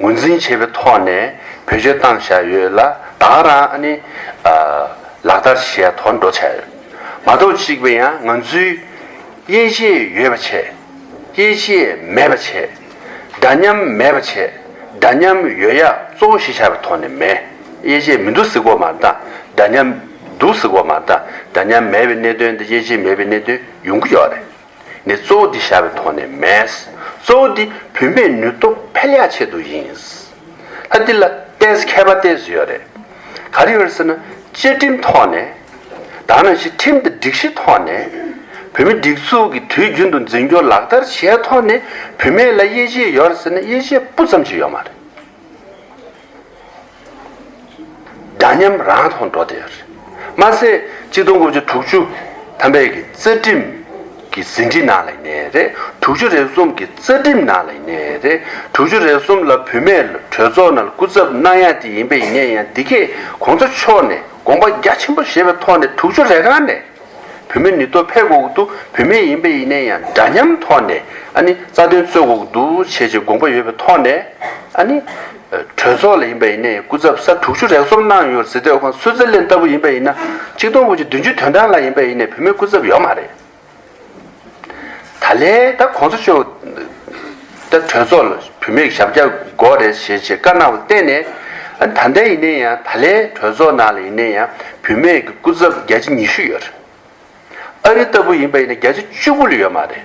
ངོས་འཛིན་བྱས་པའི་ཐོག་ནས་བེད་སྤྱོད་བཏང་བཞག་ཡོད་ལ་ད་ག་རང་ཨ་ནི་ལག་བསྟར་བྱེད་ཡ་ཐོག་འགྲོ་བྱས་ཡོད། མ་གཏོགས་གཅིག་པ་ཡང་ང་ཚོའི་དབྱེ་འབྱེད་ཡོད་པ་བྱས། དབྱེ་འབྱེད་མེད་པ་བྱས། འདྲ་མཉམ་མེད་པ་བྱས། འདྲ་མཉམ་ཡོད་ཡག་གཙོ་བོ་གཞི་བཞག་པའི་ཐོག་ནས་མེད། དབྱེ་འབྱེད་མི་འདུག་ཟེར་གོ་མ་རེད་ད། འདྲ་མཉམ་འདུག་ཟེར་གོ་མ་རེད་ད། འདྲ་མཉམ་མེད་པའི་གནད་དོན་དེ་དབྱེ་འབྱེད་མེད་པའི་གནད་དོན་ཡོང་གི་ཡོད་རེད། ནས་གཙོ་བོ་འདི་བཞག་པའི་ཐོག་ནས་མེད། གཙོ་བོ་འདི་བུད་མེད་ནུས་སྟོབས་འཕེལ་ཡག་ཆེད་དུ་ཡིན། ད་འདི་ལ་ཏོག་ཙམ་ཁྱད་པར་ཏོག་ཙམ་ཡོད་རེད། ག་རེ་ཡོད་རེད་ཟེར་ན་བཅའ་ཁྲིམས་ཐོག་ནས། ད་ནང་བཞིན་ཁྲིམས་དང་སྒྲིག་གཞི་ཐོག་ནས་བོད་མི་སྒྲིག་འཛུགས་ཀྱི་དུས་རྒྱུན་དུ་འཛིན་སྐྱོང་ལག་བསྟར་བྱས་ཐོག་ནས་བུད་མེད་ལ་དབྱེ་འབྱེད་ཡོད་རེད་ཟེར་ན་དབྱེ་འབྱེད་སྤུ་ཙམ་ཅིག་ཡོད་མ་རེད། འདྲ་མཉམ་རང་ཐོག་འགྲོ་བསྡད་ཡོད་རེད། མ་ཟད་གཅིག་སྟོང་དགུ་བརྒྱ་དྲུག་ཅུ་ཐམ་པའི་གི་རྩ་ཁྲིམས་ཀྱི་ཟིན་བྲིས་ནང་ལ་ཡིན་ནའི་རེད། དྲུག་ཅུ་རེ་གསུམ་གྱི་རྩ་ཁྲིམས་ནང་ལ་ཡིན་ནའི་རེད། དྲུག་ཅུ་རེ་གསུམ་ལ་བུད་མེད་ལ་གྲོས་ཚོགས་ནང་ལ་སྐུ་ཚབ་གནང་ཡ་དེ་ཡིན་པ་ཡིན་ནའི་ཡང་འདི་གས་གོང་ས་མཆོག་ནས་དགོངས་པ་རྒྱ་ཆེན་པོ་བཞེས་པའི་ཐོག་ནས་དྲུག་ཅུ་རེ་གང་ནས་བུད་མེད་ནུས་སྟོབས་འཕེལ་དགོས་ཀྱི་འདུག་བུད་མེད་ཡིན་པ་ཡིན་ནའི་ཡང་འདྲ་མཉམ་ཐོག་ནས་ཨ་ནི་རྩ་དོན་རྩོད་དགོས་ཀྱི་འདུག་བྱས་བྱས་དགོངས་པ་ཡོད་པའི་ཐོག་ནས་ཨ་ནི། གྲོས་ཚོགས་ལ་ཡིན་པ་ཡིན་ནའི་སྐུ་ཚབ་ས་དྲུག་ཅུ་རེ་གསུམ་གནང་ཡོད་ཟེར་དུས་ཁོང་སུའུ་ཙེར་ལན་ལྟ་བུ་ཡིན་པ་ཡིན་ན་གཅིག་སྟོང་དགུ་བརྒྱ་བདུན་ཅུ་དོན་གྲངས་ལ་ཡིན་པ་ཡིན་ནའི་བུད་མེད་སྐུ་ཚབ་ཡོད་མ་རེད། ད་ལན་ད་གོང་ས་མཆོག་ད་གྲོས་ཚོགས་ལ་བུད་མེད་ཞབས་བཀྱག་དགོས་རེད་ཞེས་བྱས་བཀའ་གནང་བ་བརྟེན་ནས་ཨ་ད་ལྟ་ཡིན་ནའི་ཡང་ད་ལན་གྲོས་ཚོགས་ནང་ལ་ཡིན་ནའི་ཡང་བུད་མེད་ཀྱི་སྐུ་ཚབ་བརྒྱ་ཆ་ཉི་ཤུ་ཡོད་རེད། ཨ་རི་ལྟ་བུ་ཡིན་པ་ཡིན་ན་བརྒྱ་ཆ་བཅུ་དགུ་ལས་ཡོད་མ་རེད།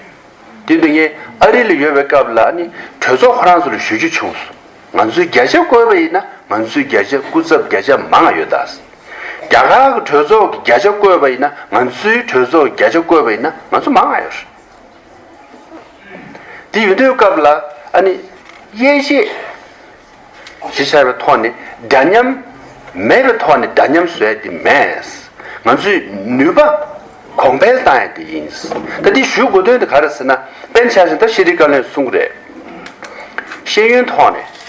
དེ་དུས་ངས་ཨ་རི་ལ་ཡོད་པའི་སྐབས་ལ་ཨ་ནི་གྲོས་ཚོགས་ཁོ་རང་ཚོ་ལ་ཞུ་རྒྱུ་བྱུང་སོང་། ང་ཚོའི་བརྒྱ་ཆ་བཀོད་པ་ཡིན་ན་ང་ཚོའི་བརྒྱ་ཆ་སྐུ་ཚབ་བརྒྱ་ཆ་མང་ང་ཡོད་ད། རྒྱ་གར་གྱི་གྲོས་ཚོགས་ཀྱི་བརྒྱ་ཆ་བཀོད་པ་ཡིན་ན་ང་ཚོའི་གྲོས་ཚོགས་ཀྱི་བརྒྱ་ཆ་བཀོད་པ་ཡིན་ན་ང་ཚོ་མང་ང་ཡོད་རེད། དེ་ཡོད་དུས་སྐབས་ལ་ཨ་ནི་དབྱེ་འབྱེད་ཞེས་བྱ་བའི་ཐོག་ནས་འདྲ་མཉམ་མེད་པའི་ཐོག་ནས་འདྲ་མཉམ་བཟོ་ཡ་དེ་མེད། ང་ཚོས་ནུས་པ་གོང་འཕེལ་བཏང་ཡ་དེ་ཡིན། ད་འདི་ཞུ་དགོས་དོན་དེ་ག་རེ་ཟེར་ན་དཔེར་ན་ཆ་བཞག་ན་ད་ཤེས་རིག་བཀའ་བློན་གསུང་གི་རེད། ཤེས་ཡོན་ཐོག་ནས་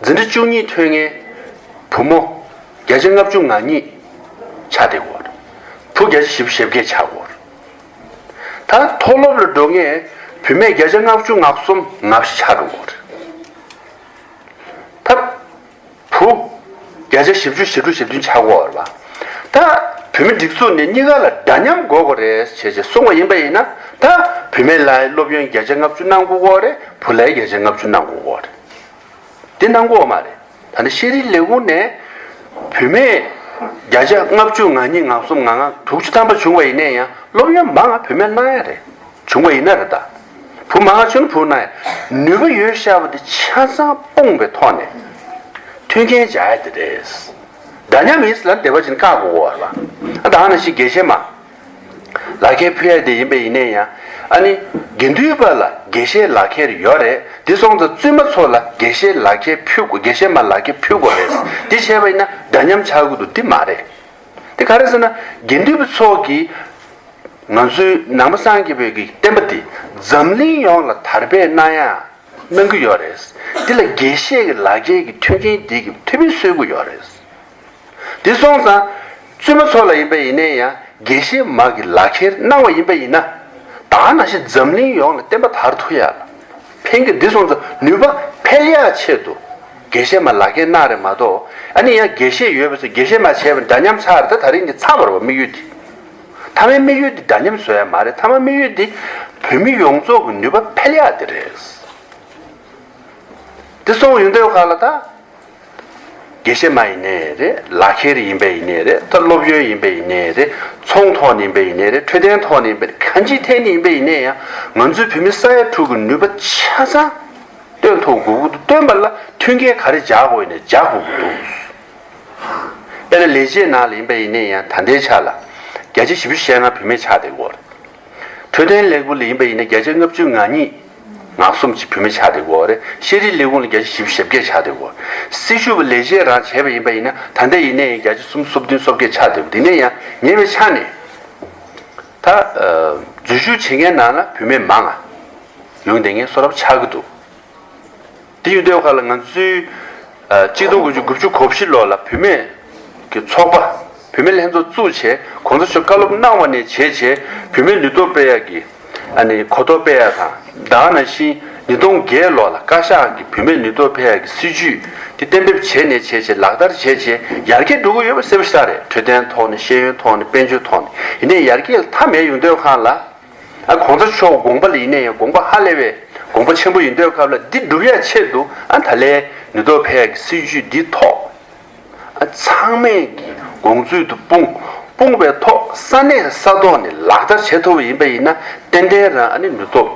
འཛིན་གྲྭ་བཅུ་གཉིས་ཐོན་མཁན་བུ་མོ་བརྒྱ་ཆ་ལྔ་བཅུ་ང་གཉིས་ཆགས་བསྡད་ཡོད་རེད། བུ་བརྒྱ་ཆ་བཞི་བཅུ་ཞེ་བརྒྱད་ཆགས་ཡོད་རེད། ད་མཐོ་སློབ་ལ་འགྲོ་མཁན་བུད་མེད་བརྒྱ་ཆ་ལྔ་བཅུ་ང་གསུམ་ང་བཞི་ཆགས་འགྲོ་གི་ཡོད་རེད། ད་བུ་བརྒྱ་ཆ་བཞི་བཅུ་ཞེ་དྲུག་ཞེ་བདུན་ཆགས་ཀྱི་ཡོད་རེད་པ། ད་བོད་མི་སྒྲིག་འཛུགས་ནས་གཉིས་ཀ་ལ་འདྲ་མཉམ་དགོས་ཀྱི་རེད་ཅེས་ཅེས་གསུངས་པ་ཡིན་ན་ད་བུད་མེད་ལ་སློབ་ཡོན་བརྒྱ་ཆ་ལྔ་བཅུ་གནང་དགོས་ཀྱི་ཡོད་རེད། བུ་ལ་བརྒྱ་ཆ་ལྔ་བཅུ་གནང་དགོས་ཀྱི་ཡོད་རེད། དེ་གནང་གི་ཡོད་མ་རེད། ད་ནི་ཤེས་རིག་ལས་ཁུངས་ནས་བུད་མེད་བརྒྱ་ཆ་ལྔ་བཅུ་ང་གཉིས་ང་གསུམ་ང་ལྔ་དྲུག་ཅུ་ཐམ་པ་བྱུང་བ་ཡིན་ན་ཡང་སློབ་ཡོན་མང་ང་བུད་མེད་གནང་ཡ་རེད། བྱུང་བ་ཡིན་ན་རེད་ད། བུ་མང་ང་བྱུང་ན་བུ་གནང་ཡ། ནུས་པ་ཡོད་ཤ་བ་དེ་ཆ་ཚང་སྤུངས་པའི་ཐོག་ནས་མཐུན་རྐྱེན་སྦྱར་ཡ་དེ་རེད། འདྲ་མཉམ་ཡིན་ཟེར་ལ་དེ་བ་ཅིན་བཀག་དགོས་ཀྱི་ཡོད་རེད་པ། ཨ་ད་ཨ་ན་ཞིག་དགེ་བཤེས་མ། ལག་ཁྱེར་ཕུལ་ཡ་དེ་ཡིན་པ་ཡིན་ནའི་ཡང་། ཨ་ནི་དགེ་འདུན་པ་ལ་དགེ་བཤེས་ལག་ཁྱེར་ཡོད་རེད། དེ་སོང་ཙང་བཙུན་མ་ཚོ་ལ་དགེ་བཤེས་ལག་ཁྱེར་ཕུལ་དགོས། དགེ་བཤེས་མ་ལག་ཁྱེར་ཕུལ་དགོས་རེད། དེ་བྱས་པ་ཡིན་ན་འདྲ་མཉམ་ཆགས་ཀྱི་འདུག་དེ་མ་རེད། དེ་ག་རེ་ཟེར་ན་དགེ་འདུན་པ་ཚོ་གིས་ང་ཚོའི་ནང་པ་སངས་རྒྱས་པའི་གི་བསྟན་པ་འདི་འཛམ་གླིང་ཡོངས་ལ་དར་སྤེལ་གནང་ཡ་གནང་གི་ཡོད་རེད། འདི་ལ་དགེ་བཤེས་ཀྱི་ལག་ཁྱེར་གྱི་མཐུན་རྐྱེན་འདི་གི་མཐུན་མིན་སྲོལ་གྱི་ཡོད་རེད། དེ་སོང་ཙང་བཙུན་མ་ཚོ་ལ་ཡིན་པ་ཡིན་ནའི་ཡང་དགེ་བཤེས་མ་གི་ལག་ཁྱེར་གནང་བ་ཡིན་པ་ཡིན་ན། ད་ནང་བཞིན་འཛམ་གླིང་ཡོངས་ལ་བསྟན་པ་དར་ཐུབ་ཡ་ལ་ཕན་གི། དེ་སོང་ཙང་ནུས་པ་འཕེལ་ཡ་ཆེད་དུ་དགེ་བཤེས་མ་ལག་ཁྱེར་གནང་རེད་མ་གཏོགས། ཨ་ནི་ཡང་དགེ་བཤེས་ཡོད་པ་ཚོས་དགེ་བཤེས་མ་བྱས་པ་འདྲ་མཉམ་ཆགས་རེད། ད་ད་རིང་ནི་ཚར་བ་རེད་པ། དམིགས་ཡུལ་དེ། མཐའ་མའི་དམིགས་ཡུལ་དེ་འདྲ་མཉམ་བཟོ་ཡ་མ་རེད། མཐའ་མའི་དམིགས་ཡུལ་དེ་བོད་མི་ཡོངས་རྫོགས་ཀྱི་ནུས་པ་འཕེལ་ཡ་དེ་རེད། དེ་སོང་ཡོང་དུས་ཁ་ལ་ད། དགེ་བཤེས་མ་ཡིན་ནའི་རེད། ལག་ཁྱེར་ཡིན་པ་ཡིན་ནའི་རེད། ད་སློབ་ཡོན་ཡིན་པ་ཡིན་ནའི་རེད། ཚོང་ཐོག་ནས་ཡིན་པ་ཡིན་ནའི་རེད། འཕྲོད་བསྟེན་ཐོག་ནས་ཡིན་པ་རེད། གང་ཅིའི་ཐད་ནས་ཡིན་པ་ཡིན་ནའི་ཡང་ང་ཚོའི་བོད་མི་ས་ཡ་དྲུག་གི་ནུས་པ་ཆ་ཚང་སྟོན་ཐུབ་དགོས་ཀྱི་འདུག་སྟོན་པ་ལ་མཐུན་རྐྱེན་ག་རེ་སྦྱར་དགོས་ཡིན་ནའི་སྦྱར་དགོས་ཀྱི་འདུག་དཔེར་ན་ལས་བྱེད་ནང་ལ་ཡིན་པ་ཡིན་ནའི་ཡང་ད་ལྟའི་ཆ་ལ་བརྒྱ་ཆ་བཞི་བཅུ་ཞེ་ལྔ་བུད་མེད་ཆགས་བསྡད་ཀྱི་ཡོད་རེད། འཕྲོད་བསྟེན་ལས་ཁུངས་ལ་ཡིན་པ་ཡིན་ན་བརྒྱ་ཆ་ལྔ་བཅུ་ང་གཉིས་ང་གསུམ་ཅིག་བུད་མེད་ཆགས་བསྡད་ཀྱི་ཡོད་རེད། ཤེས་རིག་ལས་ཁུངས་ལ་བརྒྱ་ཆ་བཞི་བཅུ་ཞེ་བརྒྱད་ཆགས་བསྡད་ཀྱི་ཡོད་རེད། སྲི་ཞུ་བ་ལས་བྱེད་རང་བྱས་པ་ཡིན་པ་ཡིན་ན་ད་ལྟ་ཡིན་ནའི་བརྒྱ་ཆ་སུམ་ཅུ་སོ་བདུན་སོ་བརྒྱད་ཆགས་བསྡད་ཀྱི་ཡོད། དེ་ནས་ཡང་ཉེ་བའི་ཆ་ནས་ད་འཛུལ་ཞུགས་བྱེད་མཁན་ནང་ལ་བུད་མེད་མང་ང་ཡོང་བསྡད་མཁན་བཟོ་འདྲ་ཆགས་ཀྱི་འདུག་དེ་ཡོད་དུས་ཁ་ལ་ང་ཚོའི་ཨ་གཅིག་སྟོང་དགུ་བརྒྱ་དགུ་བཅུ་གོ་བཞི་ལོ་ལ་བུད་མེད་ཀྱི་ཚོགས་པ། བུད་མེད་ལྷན་ཚོགས་བཙུགས་བྱས་གོང་ས་མཆོག་བཀའ་སློབ་གནང་བ་ནས་བྱས་བྱས་བུད་མེད་ནུས་སྟོབས་སྤེལ་ཡག་གི་ཨ་ནི་གོ་རྟོགས་སྤེལ་ཡག་དང་། ད་ག་ནང་བཞིན་ཉིས་སྟོང་བརྒྱད་ལོ་ལ་བཀའ་ཤག་གིས་བུད་མེད་ནུས་སྟོབས་སྤེལ་ཡག་གི་སྲིད་ཇུས་དེ་གཏན་འབེབས་བྱས་ནས་བྱས་བྱས་ལག་བསྟར་བྱས་བྱས་ཡར་རྒྱས་འགྲོ་གི་ཡོད་པ་གསལ་པོ་ཞེ་དྲག་རེད། འཕྲོད་བསྟེན་ཐོག་ནས། ཤེས་ཡོན་ཐོག་ནས། དཔལ་འབྱོར་ཐོག་ནས། ཡིན་ནའི་ཡར་རྒྱས་ལ་མཐའ་མེད་ཡོང་དུས་ཁ་ལ། ཨ་གོང་ས་མཆོག་དགོངས་པ་ལ་ཡིན་ནའི་ཡང་དགོངས་པ་ཧ་ལས་པའི་དགོངས་པ་ཆེན་པོ་ཡིན་དུས་སྐབས་ལ་འདི་སྒྲུབ་ཡ་ཆེད་དུ་ཨ་ད་ལན་ནུས་སྟོབས་འཕེལ་ཡག་གི་སྲིད་ཇུས་འདི་ཐོག་ཨ་ཚང་མས་ཀྱི་དགོངས་ཚུལ་དུ་སྤུངས། སྤུངས་པའི་ཐོག་ས་གནས་ས་ཐོག་ནས་ལག་བསྟར་བྱེད་ཐུབ་པ་ཡིན་པ་ཡིན་ན་ཏན་ཏན་རང་ཨ་ནི་ནུས་སྟོབས་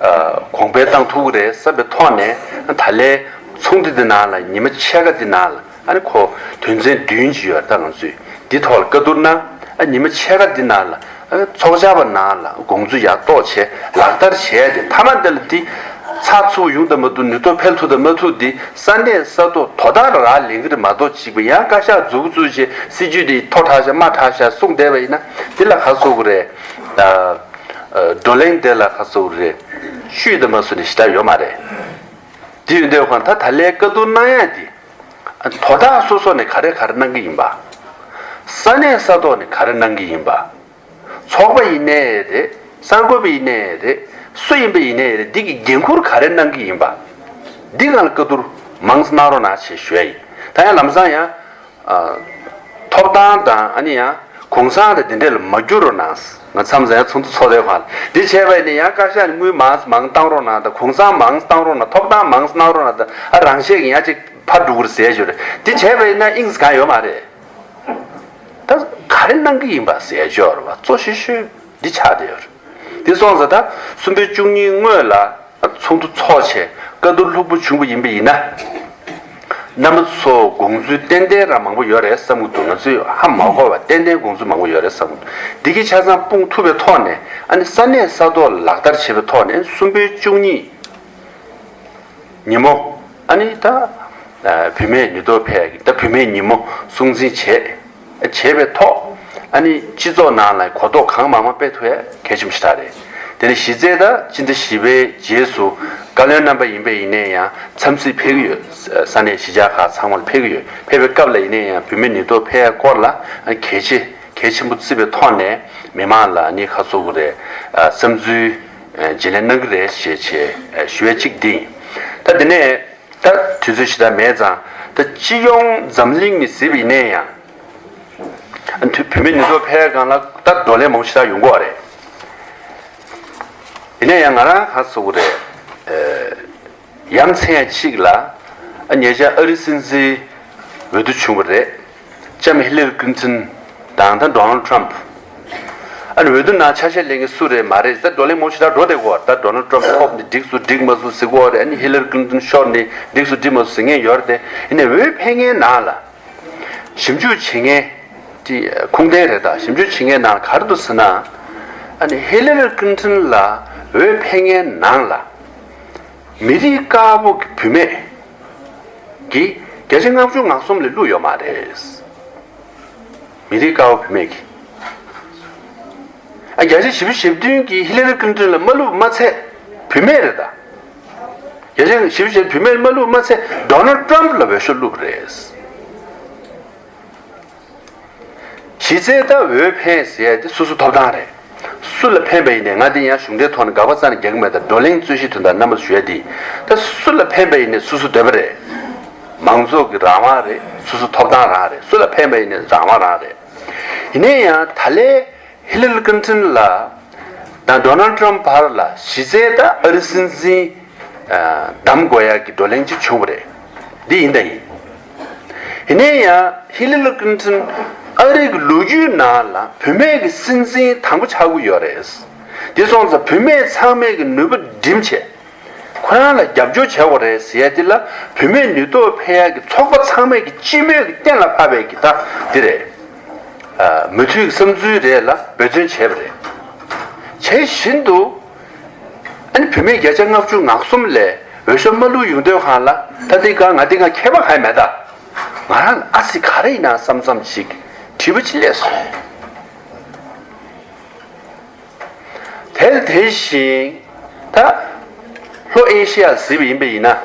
ཨ་གོང་འཕེལ་བཏང་ཐུབ་ཀྱི་རེད་བསམ་པའི་ཐོག་ནས་ཨ་ད་ལན་ཚོགས་འདུ་འདི་ནང་ལ་ཉི་མ་ཕྱེད་ཀ་འདི་ནང་ལ། ཨ་ནི་ཁོ་དོན་ཚན་བདུན་ཅིག་ཡོད་རེད། ད་ང་ཚོས་འདི་ཐོག་ལ་བཀའ་བསྡུར་གནང་། ཨ་ཉི་མ་ཕྱེད་ཀ་འདི་ནང་ལ་ཨ་ཚོགས་བཅར་བ་ནང་ལ་དགོངས་ཚུལ་ཡར་གཏོང་བྱས་ལག་བསྟར་བྱས་ཏེ། མཐའ་མ་འདི་ལ་འདི་ཚགས་ཚུད་ཡོང་དང་མ་ཐུབ། ནུས་སྟོབས་འཕེལ་ཐུབ་དང་མ་ཐུབ་འདི་ས་གནས་ས་ཐོག་དོ་བདག་རང་ལེན་གྱི་རེད་མ་གཏོགས། གཅིག་པ་ཡང་བཀའ་ཤག་འཛུགས་འཛུགས་བྱས་སྲིད་ཇུས་འདི་མཐོ་དྲགས་ཤག་དམའ་དྲགས་ཤག་གསུངས་བསྡད་པ་ཡིན་ན་འདི་ལ་ག་ཟེར་དགོས་རེད། ཨ་བགྲོ་གླེང་འདི་ལ་ག་ཟེར་དགོས་རེད། བཅུད་དང་མ་བཟོ་ནས་ཞེ་དྲག་ཡོད་མ་རེད། འདི་ཡོད་དུས་ཁོང་ད་ད་ལན་བཀའ་བསྡུར་གནང་ཡ་འདི། དོ་བདག་སོ་སོ་ནས་ག་རེ་ག་རེ་གནང་གི་ཡིན་པ། ས་གནས་ས་ཐོག་ནས་ག་རེ་གནང་གི་ཡིན་པ། ཚོགས་པ་ཡིན་ནའི་རེད། གསར་འགོད་པ་ཡིན་ནའི་རེད། སུ་ཡིན་པ་ཡིན་ནའི་རེད། འདི་གི་འགན་འཁུར་ག་རེ་གནང་གི་ཡིན་པ། འདི་སྒང་ལ་བཀའ་བསྡུར་མང་ཙམ་གནང་རོགས་གནང་ཞེས་ཞུ་ཡ་ཡིན། ད་ཡང་ལམ་སང་ཡང་། ཨ། ཐོབ་ཐང་དང་ཨ་ནི་ཡང་གུང་སེང་དང་དེ་འདྲས་ལ་མ་བསྒྱུར་རོགས་གནང་། ང་མཚམས་སུ་ཡང་ཚོགས་འདུ་ཚོགས་དེ་གང་འདི་བྱས་པ་ཡིན་ན་ཡང་བཀའ་ཤག་ནས་དངུལ་མང་ཙམ་མང་བཏང་རོགས་གནང་དང་། གུང་སེང་མང་ཙམ་བཏང་རོགས་གནང་། ཐོབ་ཐང་མང་ཙམ་གནང་རོགས་གནང་དང་། ཨ་རང་བཞིན་གྱིས་ཡང་ཅིག་ཕར་འགྲོ་གི་རེད་ཟེར་ཞོར་འདི་བྱས་པ་ཡིན་ན་དབྱིངས་གང་ཡོད་མ་རེད། ད་ག་རེ་གནང་གི་ཡིན་པ་ཟེར་ཞོར་བ་གཙོ་ཤོས་ཤོས་འདི་ཆགས་བསྡད་ཡོད་རེད། འདི་སོང་ཙང་ད་གསུམ་པའི་བཅུ་གཉིས་སྔོན་ལ། ཚོགས་འདུ་ཚོགས་བྱས་བཀའ་བསྡུར་ལྷུག་པོ་བྱུང་བ་ཡིན་པ་ཡིན་ན། རྣམ་པ་ཚོ་དགོངས་ཚུལ་ཏན་ཏན་རང་མང་པོ་ཡོད་རེད་བསམ་གྱི་འདུག་ང་ཚོས་ཧ་མ་གོ་བ་ཏན་ཏན་དགོངས་ཚུལ་མང་པོ་ཡོད་རེད་བསམ་གྱི་འདུག་འདི་གི་ཆ་ཚང་སྤུངས་ཐུབ་པའི་ཐོག་ནས། ཨ་ནི་ས་གནས་ས་ཐོག་ལ་ལག་བསྟར་བྱེད་པའི་ཐོག་ནས། གསུམ་པའི་བཅུ་གཉིས་ཉིན་མོ། ཨ་ནི་ད་བུད་མེད་ནུས་སྟོབས་འཕེལ་ཡག་གི་ད་བུད་མེད་ཉིན་མོ་སྲུང་བརྩི་བྱས། བྱས་པའི་ཐོག་ཨ་ནི་སྤྱི་ཚོགས་ནང་ལ་གོ་རྟོགས་གང་མང་མང་སྤེལ་ཐུབ་ཡ་གལ་ཆེན་པོ་ཞེ་དྲག་རེད། དེ་ནས་གཞི་རྩའི་ད་སྤྱི་ཟླ་བཞི་པའི་རྗེས་སུ་བཀའ་བློན་རྣམ་པ་ཡིན་པ་ཡིན་ནའི་ཡང་འཚམས་གཟིགས་ཕེབས་ཀྱི་ཡོད། ས་གནས་གཞིས་ཆགས་ཁག་ཚང་མ་ལ་ཕེབས་ཀྱི་ཡོད། ཕེབས་པའི་སྐབས་ལ་ཡིན་ནའི་ཡང་བུད་མེད་ནུས་སྟོབས་འཕེལ་ཡ་སྐོར་ལ་གལ་ཆེ་གལ་ཆེན་པོ་བརྩི་བའི་ཐོག་ནས་མི་མང་ལ་ནི་ཁ་གསོ་དགོས་རེད། བསམ་ཚུལ་བརྗེ་ལེན་གནང་གི་རེད་ཞེས་བྱས་ཞུ་ཡ་གཅིག་འདི་ཡིན། ད་དེ་ནས། ད་དུས་ཚོད་ཞེ་དྲག་མེད་ཙང་ད་སྤྱི་ཡོངས་འཛམ་གླིང་ནས་གཟིགས་པ་ཡིན་ན་ཡང་། ཨ་ནི་བུད་མེད་ནུས་སྟོབས་འཕེལ་སྒང་ལ་ད་བགྲོ་གླེང་མང་པོ་ཞེ་དྲག་ཡོང་གི་ཡོད་རེད། ཡིན་ན་ཡང་ང་རང་ག་ཟེར་དགོས་རེད། ཨེ། ཡ་མཚན་གཅིག་ལ་ཨ་ཉེ་ཆར་ཨ་རིའི་སྲིད་འཛིན་འོས་བསྡུ་བྱུང་བ་རེད། ལྕམ་ཧི་ལ་རི་ཀླིན་ཏོན་དང་ད་ཌོ་ནལ་ཊམ་ཕ། ཨ་ནི་འོས་བསྡུ་ནང་ཆ་ཤས་ལེན་མཁན་སུ་རེད་མ་རེད་ཟེར་བགྲོ་གླེང་མང་པོ་ཞེ་དྲག་འགྲོ་བསྡད་ཀྱི་ཡོད་རེད། ད་ཌོ་ནལ་ཊམ་ཕ་ཐོབ་ནས་འགྲིག་སོང་འགྲིག་མ་སོང་ཟེར་གྱི་ཡོད་རེད། ཨ་ནི་ཧི་ལ་རི་ཀླིན་ཏོན་ཤོར་ནས་འགྲིག་སོང་འགྲིག་མ་སོང་ཟེར་མཁན་ཡོད་རེད་དེ། ཡིན་ནའི་འོས་འཕེན་མཁན་ནང་ལ་ཞིབ་འཇུག་བྱེད་མཁན་དེ་ཁུངས་ལྡན་རེད། ད་ཞིབ་འཇུག་བྱེད་མཁན་ནང་ལ་ག་རེ་འདུག་ཟེར་ན། ཨ་ནི་ཧི་ལ་རི་ཀླིན་ཏོན་ལ་འོས་འཕེན་མཁན་ནང་ལ་མི་རིགས་དཀར་པོ་གི་བུད་མེད་ཀྱི་བརྒྱ་ཆ་ལྔ་བཅུ་ང་གསུམ་ལས་བླུགས་ཡོད་མ་རེད། མི་རིགས་དཀར་པོ་བུད་མེད་ཀྱི། ཨ་བརྒྱ་ཆ་བཞི་བཅུ་ཞེ་བདུན་གྱིས་ཧི་ལ་རི་ཀླིན་ཏོན་ལ་མ་བླུགས་མ་ཚད་བུད་མེད་རེད་ད། བརྒྱ་ཆ་བཞི་བཅུ་ཞེ་བདུན་བུད་མེད་ལ་མ་བླུགས་མ་ཚད་ཌོ་ནལ་ཊམ་ཕ་ལ་འོས་ཤོག་བླུགས་པ་རེད། གཞི་རྩའི་ད་འོས་འཕེན་ཟེར་ཡ་དེ་སོ་སོ་ཐོབ་ཐང་རེད། སུ་ལ་འཕེན་པ་ཡིན་ནའི་ང་དེ་ཡང་གཞུང་འབྲེལ་ཐོག་ནས་དགག་པ་རྩ་ནས་རྒྱག་གི་མེད། ད་བགྲོ་གླེང་རྩོད་གཞི་དོན་དག་རྣམ་པ་ཚོ་ཞུ་ཡ་དེ། ད་སུ་ལ་འཕེན་པ་ཡིན་ནའི་སོ་སོ་འདོད་པ་རེད། མང་ཚོགས་ཀྱི་རང་དབང་རེད། སོ་སོ་ཐོབ་ཐང་རང་རེད། སུ་ལ་འཕེན་པ་ཡིན་ནའི་རང་དབང་རང་རེད། ཡིན་ནའི་ཡང་ད་ལན་ཧི་ལ་རི་ཀླིན་ཏོན་ལ་དང་ཌོ་ནལ་ཊམ་ཕ་བར་ལ་གཞི་རྩའི་ད་ཨ་རིའི་སྲིད་འཛིན་ གདམ་དགོས་ཡག་གི་བགྲོ་གླེང་ཅིག་བྱུང་བ་རེད། འདི་ཡིན་ད་ཡིན། ཡིན་ན་ཡང་ཧི་ལི་ལི་ཀླིན་ཏོན་ཨ་རི་གི་ལོ་རྒྱུས་ནང་ལ་བུད་མེད་ཀྱི་སྲིད་འཛིན་དང་པོ་ཆགས་ཀྱི་ཡོད་རེད། འདི་སོང་ཙང་བུད་མེད་ཚང་མས་ཀྱི་ནུས་པ་བསྒྲིམས་བྱས། ཁོ་རང་ལ་རྒྱབ་སྐྱོར་བྱེད་དགོས་རེད་ཟེར་ཡ་འདི་ལ་བུད་མེད་ནུས་སྟོབས་འཕེལ་ཡག་གི་ཚོགས་པ་ཚང་མས་ཀྱི་སྤྱི་མོས་ཀྱི་གཏན་ལ་ཕབ་པའི་གི་ད་འདི་རེད། མུ་མཐུད་ཀྱི་བསམ་ཚུལ་རེད་ལ་འབད་བརྩོན་བྱས་པ་རེད། བྱས་བཞིན་དུ། ཨ་ནི་བུད་མེད་བརྒྱ་ཆ་ལྔ་བཅུ་ང་གསུམ་ལས་འོས་ཤོག་མ་བླུགས་ཡོང་དུས་སྒང་ལ་ད་འདི་ག་ང་འདི་ག་ཁྱད་པར་གང་ཡང་མེད་ད། ང་རང་ལ་ཨ་ཙི་ག་རེ་ཡིན་ན་བསམ་བསམ་ཞིག་དྲི་བ་ཅིག་སླེབས་སོང་། དེ་ལ་དེ་བཞིན་ད་ལྷོ་ཨེ་ཤི་ཡ་ལ་གཟིགས་པ་ཡིན་པ་ཡིན་ན།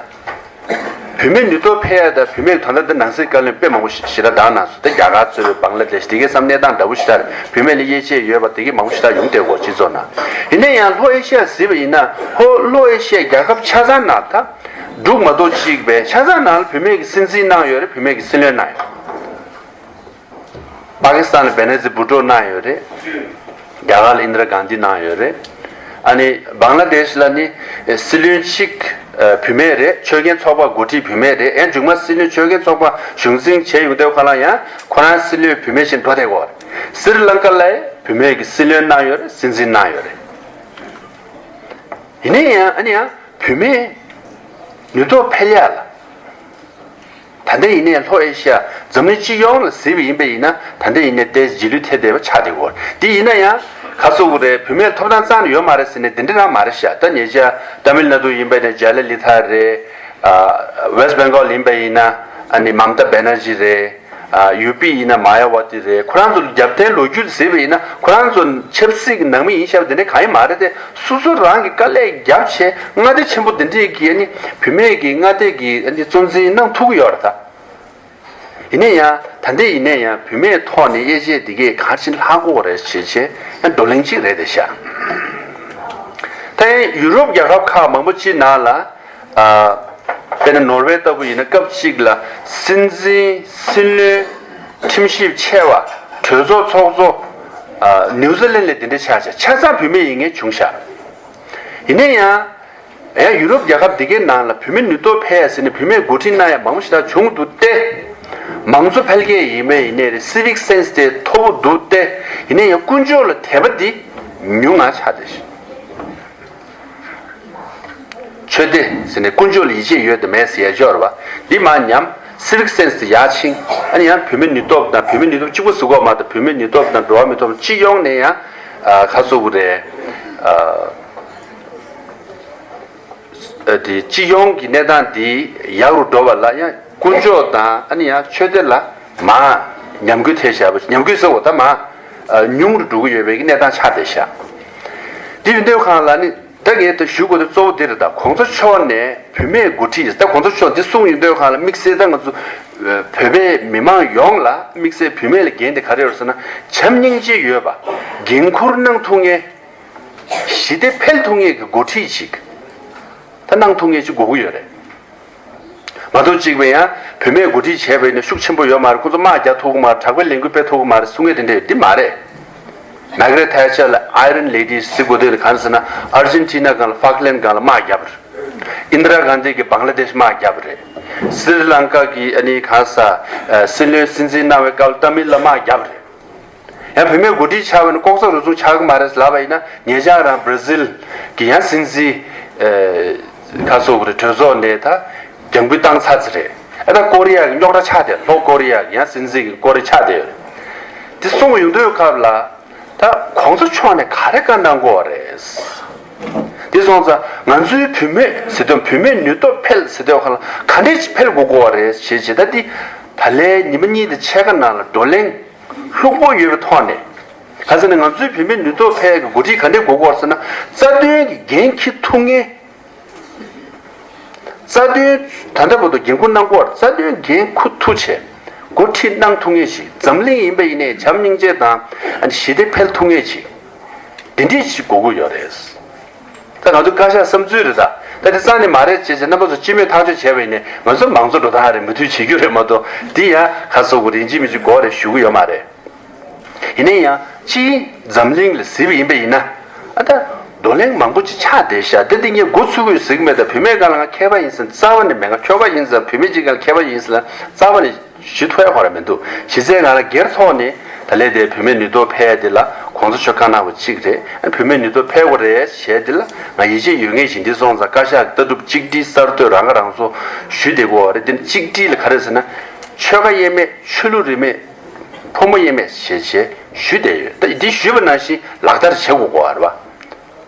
བུད་མེད་ནུས་སྟོབས་འཕེལ་ཡ་དང་བུད་མེད་ད་ལྟ་འདི་ནང་སྲིད་བཀའ་བློན་དཔེ་མང་པོ་ཞེ་དྲག་བཏང་གནང་སོང་། དེ་རྒྱ་གར་གཙོས་པའི་བང་ལ་དེ་ཤི་དེ་གའི་ས་གནས་སྟངས་འདྲ་པོ་ཞེ་དྲག་རེད། བུད་མེད་ལ་དབྱེ་འབྱེད་ཡོད་པ་དེ་གའི་མང་པོ་ཞེ་དྲག་ཡོང་བསྡད་ཡོད་སྤྱི་ཚོགས་ནང་། ཡིན་ན་ཡང་ལྷོ་ཨེ་ཤི་ཡ་གཟིགས་པ་ཡིན་ན་ཧོ་ལྷོ་ཨེ་ཤི་ཡ་རྒྱལ་ཁབ་ཆ་ཚང་ནང་ད་འབྲུག་མ་གཏོགས་གཅིག་པའི་ཆ་ཚང་ནང་ལ་བུད་མེད་ཀྱི་སྲིད་འཛིན་གནང་ཡོད་རེད། བུད་མེད་ཀྱི་སྲིད་བློན་གནང་ཡོད། པ་ཀི་སི་ཐན་ལ་བེ་ན་ཛི་བྷུ་ཊོ་གནང་ཡོད་རེད། རྒྱ་གར་ལ་ཨིན་དྲ་གྷན་དྷི་གནང་ཡོད་རེད། ཨ་ནི་བང་ལ་དེ་ཤི་ལ་ནི་སྲིད་བློན་གཅིག་བུད་མེད་རེད། ཆོད་གན་ཚོགས་པ་འགོ་ཁྲིད་བུད་མེད་རེད། ཨེ་མཇུག་མ་སྲིད་བློན་ཆོད་གན་ཚོགས་པ་གཞུང་འཛིན་བྱས་ཡོང་དུས་སྒང་ལ་ཡང་ཁོ་རང་སྲིད་བློན་བུད་མེད་ཞིག་འགྲོ་བསྡད་ཡོད་རེད། སི་རི་ལང་ཀ་ལ་བུད་མེད་ཀྱི་སྲིད་བློན་གནང་ཡོད་རེད། སྲིད་འཛིན་གནང་ཡོད་རེད། ཡིན་ན་ཡང་ཨ་ནི་ཡང་བུད་མེད་ནུས་སྟོབས་འཕེལ་ཡག་ལ། ད་ལྟ་ཡིན་ནའི་ལྷོ་ཨེ་ཤི་ཡ་འཛམ་གླིང་སྤྱི་ཡོངས་ལ་གཟིགས་པ་ཡིན་པ་ཡིན་ན་ད་ལྟ་ཡིན་ནའི་ཏོག་ཙམ་རྗེས་ལུས་ཐེབས་བསྡད་པ་ཆགས་བསྡད་ཡོད་རེད། དེ་ཡིན་ན་ཡང་ག་ཚོད་རེད། བུད་མེད་ཐོབ་ཐང་རྩ་ནས་ཡོད་མ་རེད་ཟེར་ནས་དེ་འདྲ་རང་མ་རེད་ཤག་ད་ཉེ་ཆར་ཏ་མིལ་ནཱ་ཌུ་ཡིན་པ་ཡིན་ན་ཇ་ཡ་ལ་ལི་ཐ་རེད། ཨ་ཝེ་སི་ཊི་བེང་གོལ་ཡིན་པ་ཡིན་ན་ཨ་ནི་མམ་ཏཱ་བེ་ན་ཇི་རེད། ཨ་ཡུ་པི་ཡིན་ན་མ་ཡ་ཝ་ཏི་རེད། ཁོ་རང་ཚོ་རྒྱབ་རྟེན་ལོ་རྒྱུས་གཟིགས་པ་ཡིན་ན་ཁོ་རང་ཚོ་ཆབ་སྲིད་ཀྱི་ནང་མི་ཡིན་ཤག་པ་དེ་འདྲ་གང་ཡང་མ་རེད་དེ། སོ་སོ་རང་གི་དཀའ་ལས་རྒྱབ་བྱས་མངའ་སྡེ་ཆེན་པོ་འདི་འདྲས་ཀྱི་ཨ་ནི་བུད་མེད་ཀྱི་མངའ་སྡེ་གི་ཨ་ནི་གཙོ་འཛིན་གནང་ཐུབ་ཀྱི་ཡོད་རེད་ད། ཡིན་ན་ཡང་ད་ལྟ་ཡིན་ན་ཡང་བུད་མེད་ཐོག་ནས་དབྱེ་འབྱེད་འདི་གས་ག་རེ་བྱས་ལྷག་དགོས་རེད་བྱས་བྱས་ཡང་བགྲོ་གླེང་གཅིག་རེད་དེ་ཤག་ད་ཡང་ཡུ་རོབ་རྒྱལ་ཁབ་ཁག་མང་པོ་ཅིག་ནང་ལ། ཨ། དཔེར་ན་ནོར་ཝེ་ལྟ་བུ་ཡིན་ན་སྐབས་གཅིག་ལ་སྲིད་འཛིན་སྲིད་བློན་ཁྲིམས་ཞིབ་ཆེ་བ་གྲོས་ཚོགས་ཚོགས་གཙོ། ཨ། ནིའུ་ཛི་ལན་ལ་དེ་འདྲ་ཆགས་ཆགས་ཆ་ཚང་བུད་མེད་ཡིན་མཁན་བྱུང་ཤག་ཡིན་ན་ཡང་། ཡང་ཡུ་རོབ་རྒྱལ་ཁབ་དེ་གའི་ནང་ལ་བུད་མེད་ནུས་སྟོབས་འཕེལ་ཡ་ཟེར་ནས་བུད་མེད་འགོ་ཁྲིད་གནང་ཡ་མང་པོ་ཞེ་དྲག་བྱུང་འདུག་སྟེ། མང་གཙོ་འཕེལ་རྒྱས་ཡིན་པ་ཡིན་ནའི་རེད། སི་བིག་སེན་སི་དེ་མཐོ་པོ་འདུག་སྟེ། ཡིན་ན་ཡང་ཀུན་སྤྱོད་ལ་དད་པ་འདི་ཉུང་ང་ཆགས་བསྡད་ཤག་ཆོས་དད་ཟེར་ནས་ཀུན་སྤྱོད་ལ་ཡིད་ཆེས་ཡོད་དམ་མེད་ཟེར་ཡ་ཅིག་ཡོད་རེད་པ། འདི་མར་ཉམས། སི་བིག་སེན་སི་ཡར་ཕྱིན། ཨ་ནི་ཡང་བུད་མེད་ནུས་སྟོབས་དང་བུད་མེད་ནུས་སྟོབས་གཅིག་པུ་ཟེར་དགོས་མ་གཏོགས་བུད་མེད་ནུས་སྟོབས་དང་འགྲོ་བ་མིའི་ཐོབ་ཐང་སྤྱི་ཡོངས་ནས་ཡང་། ཨ། ག་ཚོད་རེད། ཨ། ཨ། དེ་སྤྱི་ཡོངས་ཀྱི་གནས་སྟངས་འདི་ཡག་རུ་འགྲོ་བ་ལ་ཡང་ཀུན་སྤྱོད་དང་ཨ་ནི་ཡང་ཆོས་དད་ལ་མར་ཉམས་རྒུད་ཐེབས་བཞག་པ། ཉམས་རྒུད་ཟེར་བ་ད་མར་ཉུང་རུ་འགྲོ་གི་ཡོད་པའི་གནས་སྟངས་ཆགས་བསྡད་ཤག་འདི་ཡིན་དུས་སྒང་ལ་ནི་ད་ངས་ད་ཞུ་དགོས་དེ་གཙོ་བོ་འདི་རེད། ད་གོང་ས་མཆོག་ནས་བུད་མེད་འགོ་ཁྲིད་ད་གོང་ས་མཆོག་འདི་གསུངས་ཡོང་དུས་སྒང་ལ་དམིགས་བསལ་ད་ང་ཚོ་བོད་པའི་མི་མང་ཡོངས་ལ་དམིགས་བསལ་བུད་མེད་ལ་འགན་དེ་ག་རེ་ཡོད་རེད་ཟེར་ན། བྱམས་སྙིང་རྗེ་ཡོད་པ། འགན་འཁུར་གནང་ཐུབ་མཁན། ཞི་བདེ་འཕེལ་ཐུབ་མཁན་གྱི་འགོ་ཁྲིད་ཅིག་ད་གནང་ཐུབ་མཁན་ཅིག་དགོས་ཀྱི་ཡོད་རེད། མ་གཏོགས་གཅིག་པ་ཡང་བུད་མེད་འགོ་ཁྲིད་བྱས་པ་ཡིན་ན་ཤུགས་ཆེན་པོ་ཡོད་མ་རེད། ཁོ་ཚོ་དམག་རྒྱག་ཐུབ་ཀྱི་མ་རེད། དྲག་པོའི་ལས་འགུལ་སྤེལ་ཐུབ་ཀྱི་མ་རེད་གསུང་མཁན་དེ་འདྲས་འདི་མ་རེད། མེག་རེད་ཐེ་ཆར་ལ་Iron Lady ཟེར་དགོས་དོན་གང་ཟེར་ན། ཨར་ཇེན་ཊི་ན་སྒང་ལ་ཧྥག་ལན་སྒང་ལ་དམག་བརྒྱབ་རེད། ཨིན་དྲ་གྷན་དྷི་གིས་བང་ལ་དེཤ་དམག་བརྒྱབ་རེད། སི་རི་ལང་ཀ་གི་ཨ་ནི་གང་ས་སྲིད་བློན་སྲིད་འཛིན་གནང་བའི་སྐབས་ཏ་མིལ་ལ་དམག་བརྒྱབ་རེད། ཡང་བུད་མེད་འགོ་ཁྲིད་ཆགས་པ་ཡིན་ན་ལྐོག་ཟ་རུལ་སུངས་ཆགས་ཀྱི་མ་རེད་ལབ་པ་ཡིན་ན། ཉེ་ཆར་རང་བྷར་ཛིལ་གྱི་ཡང་སྲིད་འཛིན་ཁ་སོ་གི་རེད། གྲོས་ཚོགས་ནས་ད་རྒྱང་འབུད་བཏང་ཚར་ཚར་རེད། ཨ་ད་ཀོ་རི་ཡ་གི་རྙོག་དྲ་ཆགས་བསྡད། ལྷོ་ཀོ་རི་ཡ་གི་ཡང་སྲིད་འཛིན་གྱི་སྐོར་རེ་ཆགས་བསྡད་ཡོད་རེད། དེ་གསུངས་ཡོང་དུས་སྐབས་ལ་ད་གོང་ས་མཆོག་ནས་ག་རེ་བཀའ་གནང་དགོས་པ་རེད། དེ་སོང་ཙང་ང་ཚོའི་བུད་མེད་ཟེར་དུས་བུད་མེད་ནུས་སྟོབས་འཕེལ་ཟེར་དུས་ག་ལ་ག་འདྲས་ཅིག་འཕེལ་དགོས་དགོས་པ་རེད་ཞེས་བྱས། ད་འདི་ད་ལན་ཉི་མ་གཉིས་དང་ཕྱེད་ཀ་ནང་ལ་བགྲོ་གླེང་ལྷུག་པོ་ཡོད་པའི་ཐོག་ནས། ག་ཟེར་ན་ང་ཚོའི་བུད་མེད་ནུས་སྟོབས་འཕེལ་གྱི་འགོ་ཁྲིད་ག་འདྲས་དགོས་དགོས་ཟེར་ན། རྩ་དོན་གྱི་འགན་འཁྱེར་ཐུབ་མཁན། རྩ་དོན་ད་ལྟ་བར་དུ་འགན་འཁུར་གནང་དགོས། རྩ་དོན་འགན་འཁུར་ཐུབ་བྱས་འགོ་ཁྲིད་གནང་ཐུབ་མཁན་ཞིག་འཛམ་གླིང་ཡིན་པ་ཡིན་ནའི་བྱམས་སྙིང་རྗེ་དང་ཞི་བདེ་འཕེལ་ཐུབ་མཁན་ཞིག་དེ་འདྲས་ཞིག་དགོས་ཀྱི་ཡོད་རེད། ད་ང་ཚོ་བཀའ་ཤག་བསམ་ཚུལ་རེད་ད། ད་དེ་རྩ་ནས་མ་རེད་ཅེས་བྱས་རྣམ་པ་ཚོ་སྤྱི་མོས་ཐག་གཅོད་བྱས་པ་ཡིན་ནའི་ང་ཚོ་མང་གཙོ་འགྲོ་སྟངས་རེད། མུ་མཐུད་བྱེད་རྒྱུ་རེད་མ་གཏོགས། འདི་ཡང་ཁ་སོ་གི་རིན་གཅིག་མི་གཅིག་དགོས་རེད་ཞུ་གི་ཡོད་མ་རེད། ཡིན་ན་ཡང་སྤྱིའི་འཛམ་གླིང་ལ་གཟིགས་པ་ཡིན་པ་ཡིན་ན། ཨ་ད་ བགྲོ་གླེང་མང་པོ་ཅིག་ཆགས་བསྡད་ཤག་དེ་དེ་ངས་འགོ་ཚུགས་དགོས་ཟེར་གི་མེད། ད་བུད་མེད་སྒང་ལ་ང་མཁས་པ་ཡིན་ཟེར་རྩ་བ་ནས་མེད། ང་ཁྱོ་ག་ཡིན་ཟེར་བུད་མེད་ཅིག་སྒང་ལ་མཁས་པ་ཡིན་ཟེར་ལ་རྩ་བ་ནས་ཞུ་ཐུབ་ཡ་ཁོ་རང་མི་འདུག་གཞི་རྩའི་ང་རང་སྒེར་ཐོག་ནས་ད་ལས་དེ་བུད་མེད་ནུས་སྟོབས་འཕེལ་ཡ་དེ་ལ་གོང་ས་མཆོག་བཀའ་གནང་བ་གཅིག་རེད། ཨ་བུད་མེད་ནུས་སྟོབས་འཕེལ་དགོས་རེད་ཞེས་དེ་ལ་ང་ཡིད་ཆེས་ཡོད་ངེས་ཤིང་། འདི་སོང་ཙང་བཀའ་ཤག་ལྟ་གྲུབ་གཅིག་སྒྲིལ་གསར་གཏོད་རང་ཁ་རང་གསོ་ཞུས་བསྡད་དགོས་པ་རེད། དེ་ནི་གཅིག་སྒྲིལ་ལ་ག་རེ་ཟེར་ན་ཆོལ་ཁ་དབྱེ་མེད་ཆོས་ལུགས་རིས་མེད་ཕོ་མོ་དབྱེ་མེད་ཞེས་ཞེས་ཞུས་བསྡད་ཡོད། ད་འདི་ཞུས་པ་ནང་བཞིན་ལག་བསྟར་བྱེད་དགོས་དགོས་པ་རེད་པ།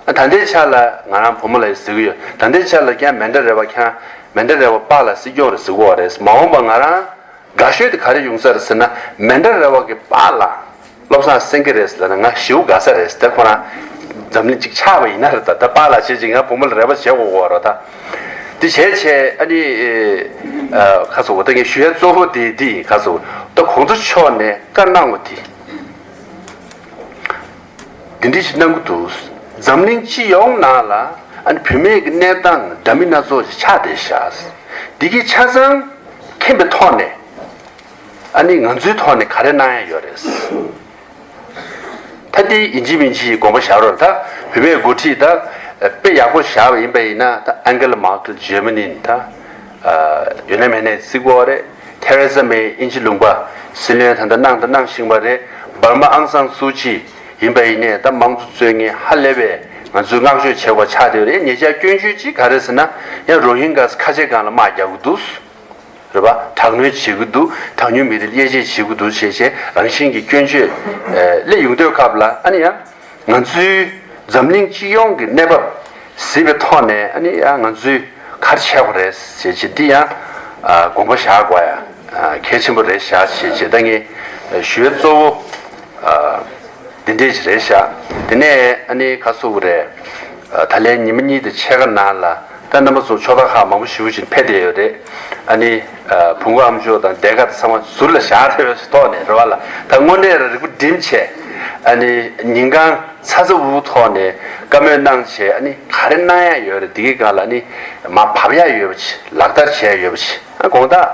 ད་ལྟའི་ཆ་ལ་ང་རང་བུ་མོ་ལ་ཟེར་གི་ཡོད། ད་ལྟའི་ཆ་ལ་ཀྱང་མེ་མདའ་རལ་པ་ཁྱང་མེ་མདའ་རལ་པ་པཱ་ལགས་སྲིད་སྐྱོང་རེད་ཟེར་གི་ཡོད་རེད། མ་འོངས་པ་ང་རང་དགའ་ཤོས་དེ་ག་རེ་ཡོང་ས་རེད་ཟེར་ན། མེ་མདའ་རལ་པ་གི་པཱ་ལགས་བློ་བཟང་སེང་གེ་རེད་ཟེར་ན་ང་ཞེ་པོ་དགའ་ས་རེད་ཟེར། ད་ཁོ་རང་འཛམ་གླིང་གཅིག་ཆགས་པ་ཡིན་ན་རེད། ད་ད་པཱ་ལགས་བྱེད་ཅིག་ང་བུ་མོ་ལ་རལ་པ་བྱེད་དགོས་གོ་རོ། ད་དེ་བྱས་བྱས་ཨ་ནི་ཁ་སོ་བ་ད་ངས་ཞུ་ཡ་གཙོ་བོ་དེ་དེ་ཡིན། ཁ་སོ་བ་ད་གོང་ས་མཆོག་ནས་བཀའ་གནང་བ་དེ། འདི་འདྲ་ཞིག་གནང་གི་འདུག་འཛམ་གླིང་སྤྱི་ཡོངས་ནང་ལ་ཨ་ནི་བུད་མེད་ཀྱི་གནས་སྟངས་འདྲ་མིན་སྣ་ཚོགས་ཤིག་ཆགས་བསྡད་ཤག་འདི་གི་ཆ་ཚང་མཁྱེན་པའི་ཐོག་ནས་ཨ་ནི་ང་ཚོའི་ཐོག་ནས་ག་རེ་གནང་ཡ་ཡོད་རེད། ད་འདི་ཡིན་གཅིག་མིན་གཅིག་དགོངས་པ་བཞག་རོགས། ད་བུད་མེད་འགོ་ཁྲིད་ད་དཔེ་ཡག་པོ་བཞག་པ་ཡིན་པ་ཡིན་ན། ད་ཨན་གེ་ལ་མར་ཀེལ་ཇར་མ་ནི་ད་ཡོད་ན་མེད་ན་བརྩི་དགོས་རེད། ཐེ་རེ་ས་མེ་དབྱིན་ཇི་ལུང་པ་སྲིད་བློན་ད་ལྟ་གནང་ད་གནང་བཞིན་པ་རེད། འབར་མ་ཨང་སང་སུའུ་ཅི་ཡིན་པ་ཡིན་ནའི་ད་དམངས་གཙོ་རྩོད་མཁན་ཧ་ལས་པའི་ང་ཚོས་བསྔགས་བརྗོད་བྱེད་དགོས་ཆགས་བསྡད་ཡོད་རེད། ཉེ་ཆར་སྐྱོན་བརྗོད་ཅིག་ག་རེ་ཟེར་ན། ཡང་རོ་ཧིན་གྷ་ཁ་ཆེ་སྒང་ལ་དམག་རྒྱག་གི་འདུག་རེད་པ། དྲག་གནོན་བྱེད་ཀྱི་འདུག་གྲངས་ཉུང་མི་རིགས་དབྱེ་འབྱེད་བྱེད་ཀྱི་འདུག་བྱས་བྱས་རང་བཞིན་གྱི་སྐྱོན་བརྗོད་སླེབས་ཡོང་དུས་སྐབས་ལ་ཨ་ནི་ཡང་ང་ཚོའི་འཛམ་གླིང་སྤྱི་ཡོངས་ཀྱི་གནས་བབ་གཟིགས་པའི་ཐོག་ནས་ཨ་ནི་ཡང་ང་ཚོས་ག་རེ་བྱེད་དགོས་རེད་ཟེར་བྱས་འདི་ཡང་དགོངས་པ་བཞག་དགོས་ཡ་གལ་ཆེན་པོ་རེད་བཞག་བྱས་བྱས་ད་ངས་ཞུ་ཡ་གཙོ་བོ། འདི་འདྲས་ཞིག་རེད་ཤག་དེ་ནས་ཨ་ནི་ཁ་སོ་བོ་རེད། ད་ལན་ཉི་མ་གཉིས་དང་ཕྱེད་ཀ་ནང་ལ་ད་རྣམ་པ་ཚོ་ཕྱོགས་མཐའ་ཁག་མང་པོ་ཞེ་པོ་ཅིག་ཕེབས་བསྡད་ཡོད་རེད། ཨ་ནི་བུ་མགོ་ཨ་མཆོག་དང་སྡེ་ཁག་དང་ཚང་མ་ཟུར་ལ་བཞག་ཐུབ་པའི་ཐོག་ནས་རེད་བ་ལ། ད་དངོས་གནས་རང་རིག་པ་སྒྲིམ་བྱས་ཨ་ནི་ཉིན་གང་ཚ་ཚ་འུར་འུར་ཐོག་ནས་བཀའ་མོལ་གནང་བྱས་ཨ་ནི་ག་རེ་གནང་ཡ་ཡོད་རེད། འདི་གི་སྒང་ལ་ཨ་ནི་མར་བབས་ཡ་ཡོད་པ་ཅིག་ལག་བསྟར་བྱས་ཡ་ཡོད་པ་ཅིག་ཨ་དགོངས་དག་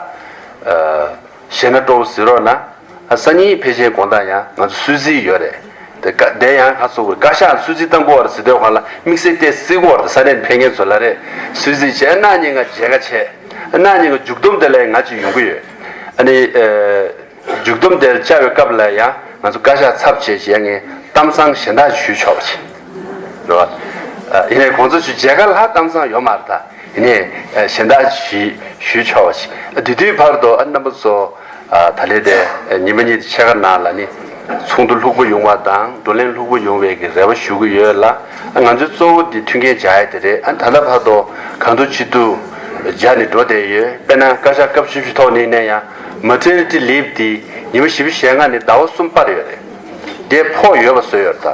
བཤད་ན་སྤྲོ་བོ་ཟེར་རོགས་གནང་། ཨ་སང་ཉིན་ཕལ་ཆེར་དགོང་དག་ཡང་ང་ཚོ་གསོལ་ཚིགས་ཡོད་རེད། དེ་བཀའ་དེ་ཡང་ཁ་སོ་བཀའ་ཤག་གསོལ་ཚིགས་བཏང་དགོས་རེད་ཟེར་དུས་སྒང་ལ་དམིགས་བསལ་བལྟས་སྲིད་དགོས་རེད། ས་གནས་ཕེབས་མཁན་ཚོ་ལ་རེད། གསོལ་ཚིགས་བྱས་གནངས་ཉིན་ང་མཇལ་ཁ་བྱས། གནངས་ཉིན་ང་མཇུག་སྡོམ་དེ་ལ་ང་ཅིག་ཡོང་གི་ཡོད། ཨ་ནི་ཨ་མཇུག་སྡོམ་དེར་བཅར་བའི་སྐབས་ལ་ཡང་ང་ཚོ་བཀའ་ཤག་ཚབ་བྱས་བྱས་ངས་གཏམ་བཟང་གཞན་དག་ཞུས་ཆོག་པ་བྱས། རེད་བ། ཨ་ཡིན་ནའི་གོང་ས་མཆོག་མཇལ་ཁ་ལྷག་གཏམ་བཟང་ཡོད་མ་རེད་ད། ཡིན་ནའི་གཞན་དག་ཞིག་ཞུས་ཆོག་པ་ཞིག་དེ་དུས་བར་དུ་ཨ་རྣམ་པ་ཚོ་ད་ལས་དེ་ཉི་མ་གཉིས་ཕྱེད་ཀ་ནང་ལ་ནི་ཚོགས་འདུ་ལྷུག་པོ་ཡོང་བ་དང་བགྲོ་གླེང་ལྷུག་པོ་ཡོང་བའི་གི་རེ་བ་ཞུ་གི་ཡོད་ལ། ང་ཚོའི་གཙོ་བོ་འདི་མཐུན་རྐྱེན་སྦྱར་ཡ་དེ་རེད། ཨ་ད་ལྟ་བར་དུ་གང་ཐུབ་ཅི་ཐུབ་སྦྱར་ནས་འགྲོ་བསྡད་ཡོད། དཔེར་ན་བཀའ་ཤག་སྐབས་བཞི་བཅུ་ཐོག་ནས་ནས་ཡང་Maternity Leave་འདི་ཉི་མ་བཞི་བཅུ་ཞེ་ལྔ་ནས་ཟླ་བ་གསུམ་སྤར་ཡོད་རེད། དེ་ཕོགས་ཡོད་པ་བཟོས་ཡོད་རེད་ད།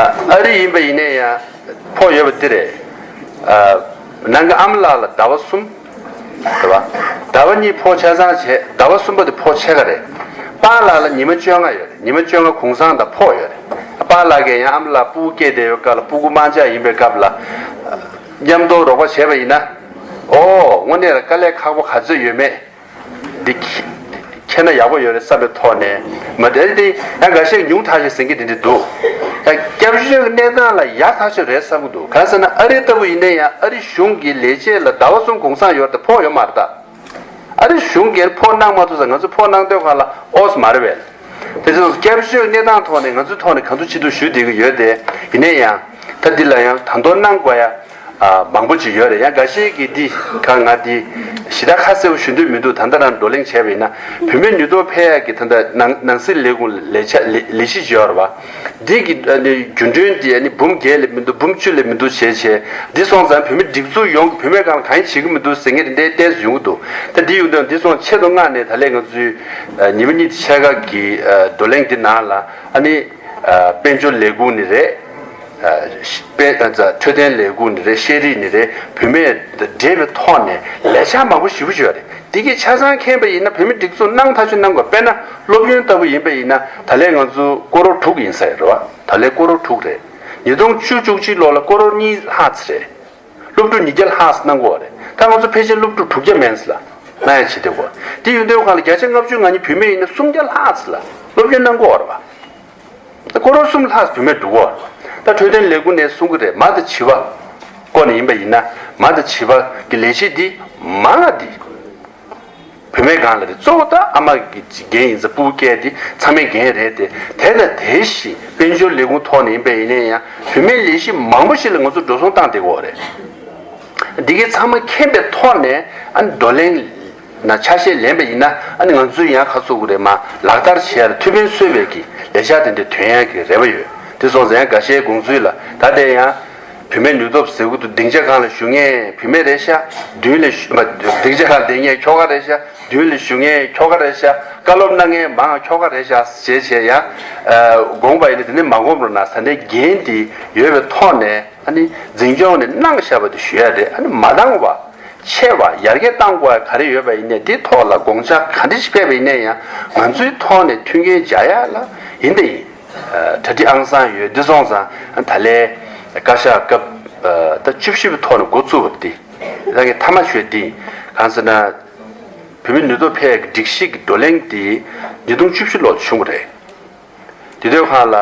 ཨ་ཨ་རི་ཡིན་པ་ཡིན་ནའི་ཡང་ཕོགས་ཡོད་པ་འདི་རེད། ཨ་ནང་གི་ཨ་མ་ལགས་ལ་ཟླ་བ་གསུམ་རེད་བ། ཟླ་བ་གཉིས་ཕོགས་ཆ་ཚང་བྱས། ཟླ་བ་གསུམ་པ་དེ་ཕོགས་ཕྱེད་ཀ་རེད། པཱ་ལགས་ལ་ཉི་མ་བཅོ་ལྔ་ཡོད་རེད། ཉི་མ་བཅོ་ལྔ་གུང་སེང་དང་ཕོགས་ཡོད་རེད། པཱ་ལགས་ཀྱིས་ཡང་ཨ་མ་ལགས་སྤུ་གུ་སྐྱེས་བསྡད་ཡོད་སྐབས་ལ་སྤུ་གུ་དམར་འབྱར་ཡིན་པའི་སྐབས་ལ་མཉམ་དུ་རོགས་པ་བྱས་པ་ཡིན་ན། ཨོ་དངོས་གནས་ལ་དཀའ་ལས་ཁག་པོ་ག་ཚོད་ཡོད་མེད། འདི་ཁྱེད་ན་ཡག་པོ་ཡོད་རེད་བསམ་པའི་ཐོག་ནས་མ་དེ་འདི་ཡང་འགའ་ཤས་ཉུང་མཐའ་ཞིག་ཟེར་གྱི་དེ་འདྲ་འདུག་ཡང་སྐྱབས་བཅོལ་གྱི་གནས་སྟངས་ལ་ཡག་ཐག་ཆོད་རེད་བསམ་གྱི་འདུག་གང་ཟེར་ན་ཨ་རི་ལྟ་བུ་ཡིན་ན་ཡང་ཨ་རི་གཞུང་གི་ལས་བྱེད་ལ་ཟླ་བ་གསུམ་གུང་སེང་ཡོད་རེད་དེ་ཕོགས་ཡོད་མ་རེད་ད། ཨ་རི་གཞུང་གིས་ཕོགས་གནང་མ་ཐུབ་ཙང་ང་ཚོ་ཕོགས་གནང་དུས་སྒང་ལ་ཨོ་ཙི་མ་རེད་པས། དེ་ཚོ་སྐྱབས་བཅོལ་གནས་སྟངས་ཐོག་ནས་ང་ཚོའི་ཐོག་ནས་གང་ཐུབ་ཅི་ཐུབ་ཞུ་བསྡད་ཀྱི་ཡོད་དེ། ཡིན་ན་ཡང་ད་འདི་ལ་ཡང་ད་དུང་གནང་དགོས་ཡ་ཨ་མང་པོ་ཅིག་ཡོད་རེད། ཡང་འགའ་ཤས་ཀྱིས་འདི་ག་ང་འདི་ཞེ་དྲག་ཁ་གསལ་པོ་ཞུ་འདོད་མི་འདུག་ད་ལྟ་རང་བགྲོ་གླེང་བྱས་པ་ཡིན་ན་བུད་མེད་ནུས་སྟོབས་འཕེལ་ཡག་གི་ད་ལྟ་ནང་ནང་སྲིད་ལས་ཁུངས་ལས་འཆར་ལས་ལས་གཞི་ཅིག་ཡོད་རེད་བ། འདི་གི་ཨ་ནི་རྒྱུན་གྲོན་འདི་ཨ་ནི་འབུམ་བརྒྱད་ལས་མི་འདུག་འབུམ་བཅུ་ལས་མི་འདུག་བྱས་བྱས་འདི་སོང་ཙང་བུད་མེད་སྒྲིག་འཛུགས་ཡོངས་ཀྱི་བུད་མེད་སྒང་ལ་གང་ཡང་བྱེད་ཀྱི་མི་འདུག་ཟེར་མཁན་དེ་འདྲའི་ཏོག་ཙམ་ཡོང་གི་འདུག་ད་འདི་ཡོང་དུས་འདི་སོང་ཆེད་དུ་མངགས་ནས་ད་ལན་ང་ཚོའི་ཨ་ཉི་མ་གཉིས་ཕྱེད་ཀ་གི་ཨ་བགྲོ་གླེང་འདི་ནང་ལ་ཨ་ནི་ཨ་དཔལ་འབྱོར་ལས་ཁུངས་ནི་རེད། ཨ་དཔལ་ཨ་འཕྲོད་བསྟེན་ལས་ཁུངས་ནི་རེད། ཤེས་རིག་ནི་རེད། བུད་མེད་འབྲེལ་བའི་ཐོག་ནས་ལས་འཆར་མང་པོ་ཞེ་པོ་ཅིག་ཡོད་རེད། འདི་གའི་ཆ་ཚང་མཁྱེན་པ་ཡིན་ན་བུད་མེད་སྒྲིག་འཛུགས་གནང་ཐག་ཆོད་གནང་དགོས། དཔེར་ན་སློབ་ཡོན་ལྟ་བུ་ཡིན་པ་ཡིན་ན་ད་ལན་ང་ཚོ་སྐོར་རོགས་དྲུག་ཡིན་ས་རེད་བ། ད་ལན་སྐོར་རོགས་དྲུག་རེད། ཉིས་སྟོང་བཅུ་བཅུ་གཅིག་ལོ་ལ་སྐོར་རོགས་གཉིས་ལྷག་ཙམ་རེད། སློབ་ཕྲུག་ཉིས་བརྒྱ་ལྷག་ཙམ་གནང་གི་ཡོད་རེད། ད་ང་ཚོ་ཕལ་ཆེར་སློབ་ཕྲུག་དྲུག་བརྒྱ་མན་ཙམ་ལ་གནང་ཡ་བྱེད་བསྡད་ཡོད། དེ་ཡོད་དུས་སྒང་ལ་བརྒྱ་ཆ་ལྔ་བཅུ་ང་གཉིས་བུད་མེད་ཡིན་ན་སུམ་བརྒྱ་ལྷག་ཙམ་ལ་སློབ་ཡོན་གནང་གི་ཡོད་རེད་བ། སྐོར་གསུམ་ལྷག་བུད་མེད་འགྲོ་གི་ཡོད་རེད། ད་འཕྲོད་བསྟེན་ལས་ཁུངས་ནས་གསུང་གི་རེད། མ་དང་བྱིས་པ་སྐོར་ནས་ཡིན་པ་ཡིན་ན། མ་དང་བྱིས་པ་གི་ལས་གཞི་འདི་མང་ང་འདི་བུད་མེད་སྒང་ལ་རེད། གཙོ་བོ་ད་ཨ་མ་གི་འགན་ཡིན་ཙང་། ཕྲུ་གུ་སྐྱེས་དེ་ཚང་མའི་འགན་རེད་དེ། དེ་དང་དེ་བཞིན་དཔལ་འབྱོར་ལས་ཁུངས་ཐོག་ནས་ཡིན་པ་ཡིན་ན་ཡང་བུད་མེད་ལས་གཞི་མང་པོ་ཞིག་ལ་ང་ཚོ་འགྲོ་སོང་བཏང་བསྡད་ཀྱི་ཡོད་རེད། འདི་གའི་ཚང་མ་མཁྱེན་པའི་ཐོག་ནས་ཨ་ནི་བགྲོ་གླེང་ན་ཆ་ཤས་ལེན་པ་ཡིན་ན། ཨ་ནི་ང་ཚོས་ཡང་ཁ་གསོ་གི་རེད། མ་ལག་བསྟར་བྱེད་ཡ་ལ་ཐུགས་ཕན་གསོས་པའི་གི་ལས་འཆར་དེ་འདྲ་ཐོན་ཡ་གི་རེ་བ་ཡོད། དེ་སོང་ཙང་ཡང་འགའ་ཤས་དགོངས་ཚུལ་ལ། ད་ལྟ་ཡང་བུད་མེད་ནུས་སྟོབས་ཟེར་གི་འདུག་སྡིངས་ཆ་སྒང་ལ་བཞུགས་མཁན་བུད་མེད་རེད་ཤག་མདུན་ལ་བཞུགས། མ་སྡིངས་ཆ་སྒང་བསྡད་མཁན་ཁྱོ་ག་རེད་ཤག་མདུན་ལ་བཞུགས་མཁན་ཁྱོ་ག་རེད་ཤག་བཀའ་སློབ་གནང་མཁན་མང་ཁྱོ་ག་རེད་ཤག་ཞེས་བྱས་ཡང་དགོངས་པ་ཡིན་ན། དེ་ནས་མ་དགོངས་རོགས་གནང་། ད་ལྟའི་འགན་དེ་ཡོད་པའི་ཐོག་ནས། ཨ་ནི་འཛིན་སྐྱོང་ནས་གནང་བཞག་པ་དེ་ཞུ་ཡ་རེད། ཨ་ནི་མ་འདང་བ། ཆེ་བ། ཡར་རྒྱས་གཏང་དགོས་པ་ག་རེ་ཡོད་པ་ཡིན་ནའི། དེའི་ཐོག་ལ་དགོངས་འཆར་ག་འདྲ་ཞིག་ཕེབས་པ་ཡིན་ནའི་ཡང་ང་ཚོའི་ཐོག་ནས་མཐུན་རྐྱེན་སྦྱར་ཡ་ལ་ཡིན་དང་ཡིན། གྲ་སྒྲིག་ཨང་གསར་ཡོད། འདི་སོང་ཙང་ད་ལན་བཀའ་ཤག་སྐབས་ད་བཅུ་བཞི་པའི་ཐོག་ནས་འགོ་བཙུགས་པ་འདི་རང་གི་མཐའ་མ་ཞུ་ཡ་འདི་གང་ཟེར་ན། བུད་མེད་ནུས་སྟོབས་འཕེལ་ཡག་གི་སྒྲིག་གཞི་གི་བགྲོ་གླེང་འདི་ཉིས་སྟོང་བཅུ་བཞི་ལོར་བྱུང་བ་རེད། དེ་དུས་སྒང་ལ་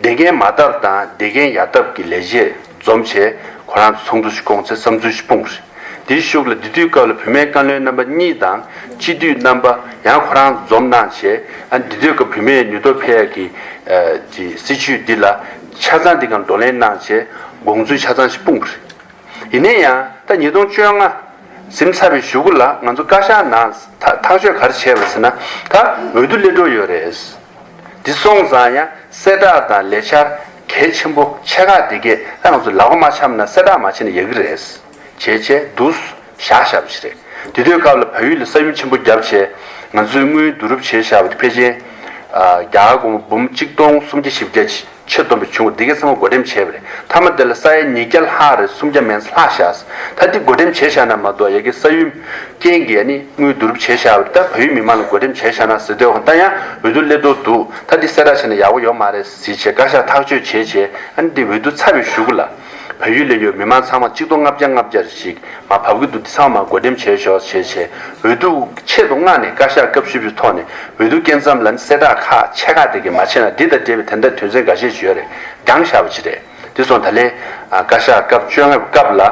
བསྡད་མཁན་མ་བཏབ་དང་བསྡད་མཁན་ཡར་བཏབ་ཀྱི་ལས་བྱེད་འཛོམས་བྱས། ཁོ་རང་ཚོ་ཚོགས་འདུ་ཞིག་བསྐོངས་ཚེ་བསམ་ཚུལ་ཞིག་སྤུངས་པ་རེད། དེའི་གཞུག་ལ་དེ་དུས་སྐབས་ལ་བུད་མེད་བཀའ་བློན་རྣམ་པ་གཉིས་དང་སྤྱི་འཐུས་རྣམ་པ་ཡང་ཁོ་རང་ཚོ་འཛོམས་གནང་བྱས། ཨ་དེ་དུས་སྐབས་བུད་མེད་ནུས་སྟོབས་འཕེལ་ཡག་གི་ཨ་ཀྱི་སྲིད་བྱུས་འདི་ལ་ཆ་ཚང་འདི་སྒང་བགྲོ་གླེང་གནང་བྱས། དགོངས་ཚུལ་ཆ་ཚང་ཞིག་སྤུངས་པ་རེད། ཡིན་ན་ཡང་ད་ཉིས་སྟོང་བཅོ་ལྔ་ཟིན་ཚར་བའི་གཞུག་གུ་ལ་ང་ཚོ་བཀའ་ཤག་ནང་ཐག་ཐག་གཅོད་ག་རེ་བྱས་པ་ཟེར་ན། ད་འོས་བསྡུ་སླེབས་འགྲོ་ཡོད་རེད། འདི་སོང་ཙང་ཡང་གསལ་བསྒྲགས་དང་ལས་འཆར་གལ་ཆེན་པོ་ཆེ་ཁག་དེ་གས་ད་ང་ཚོ་ལག་པ་མ་འཆང་ན། གསལ་བསྒྲགས་མ་བྱས་ན་ཡག་གི་རེད། བྱས་བྱས་འདུག་བཞག་བཞག་པ་ཞིག་རེད། དེ་དུས་སྐབས་ལ་བལ་ཡུལ་ལ་ས་ཡོམ་ཆེན་པོ་བརྒྱབ་བྱས། ང་ཚོས་དངུལ་བསྡུ་རུབ་བྱས་བཞག་པ་དེ་ཕལ་ཆེར་ཨ་རྒྱ་གར་སྒོར་མོ་འབུམ་གཅིག་སྟོང་སུམ་བརྒྱ་བཞི་བརྒྱ་ཆེད་བསྡོམས་པའི་བྱུང་བ་འདི་གའི་ཚང་མ་བགོ་འགྲེམས་བྱས་པ་རེད། མཐའ་མ་དེ་ལ་ས་ཡ་ཉིས་བརྒྱ་ལྷག་རེད། སུམ་བརྒྱ་མན་ཙམ་ལྷག་བཞག་ད་འདི་བགོ་འགྲེམས་བྱས་བཞག་ན་མ་གཏོགས། ཡ་གི་ས་ཡོམ་རྐྱེན་གྱིས་ཨ་ནི་དངུལ་བསྡུ་རུབ་བྱས་བཞག་པ་རེད། ད་བལ་ཡུལ་མི་མང་ལ་བགོ་འགྲེམས་བྱས་བཞག་ན་ཟེར་དུས། ད་ཡང་འོས་བསྡུ་སླེབས་འགྲོ་འདུག་ད་འདི་གསལ་བསྒྲགས་བྱས་ན་ཡག་པོ་ཡོད་མ་རེད་ཟེར་བྱས་བཀའ་ཤག་ཐག་གཅོད་བྱས་བྱས། ཨ་ནི་འདི་འོས་བསྡུ་ཚར་བའི་གཞུག་གུ་ལ་བལ་ཡུལ་ལ་ཡོད་མི་མང་ཚང་མ་གཅིག་སྟོང་ལྔ་བརྒྱ་ལྔ་བརྒྱ་ཞིག་མར་བབས་ཀྱི་འདུག་འདི་ཚང་མ་བགོ་འགྲེམས་བྱས་ཤོག་ཞེས་བྱས། འོས་བསྡུ་ཆེད་དུ་མངགས་ནས་བཀའ་ཤག་སྐབས་བཅུ་བཞི་པའི་ཐོག་ནས་འོས་བསྡུ་སྐབས་མཚམས་ལ་ནི་གསལ་བསྒྲགས་ཁག་ཆེ་ཁག་དེ་གས་མ་བྱས་ན། འདི་དང་འབྲེལ་བའི་དེ་འདྲ་དོན་ཚན་འགའ་ཤས་ཤིག་ཡོད་རེད། འགྱངས་བཞག་པ་ཅིག་རེད། དེ་སོང་ད་ལན་ཨ་བཀའ་ཤག་སྐབས་བཅོ་ལྔ་པའི་སྐབས་ལ།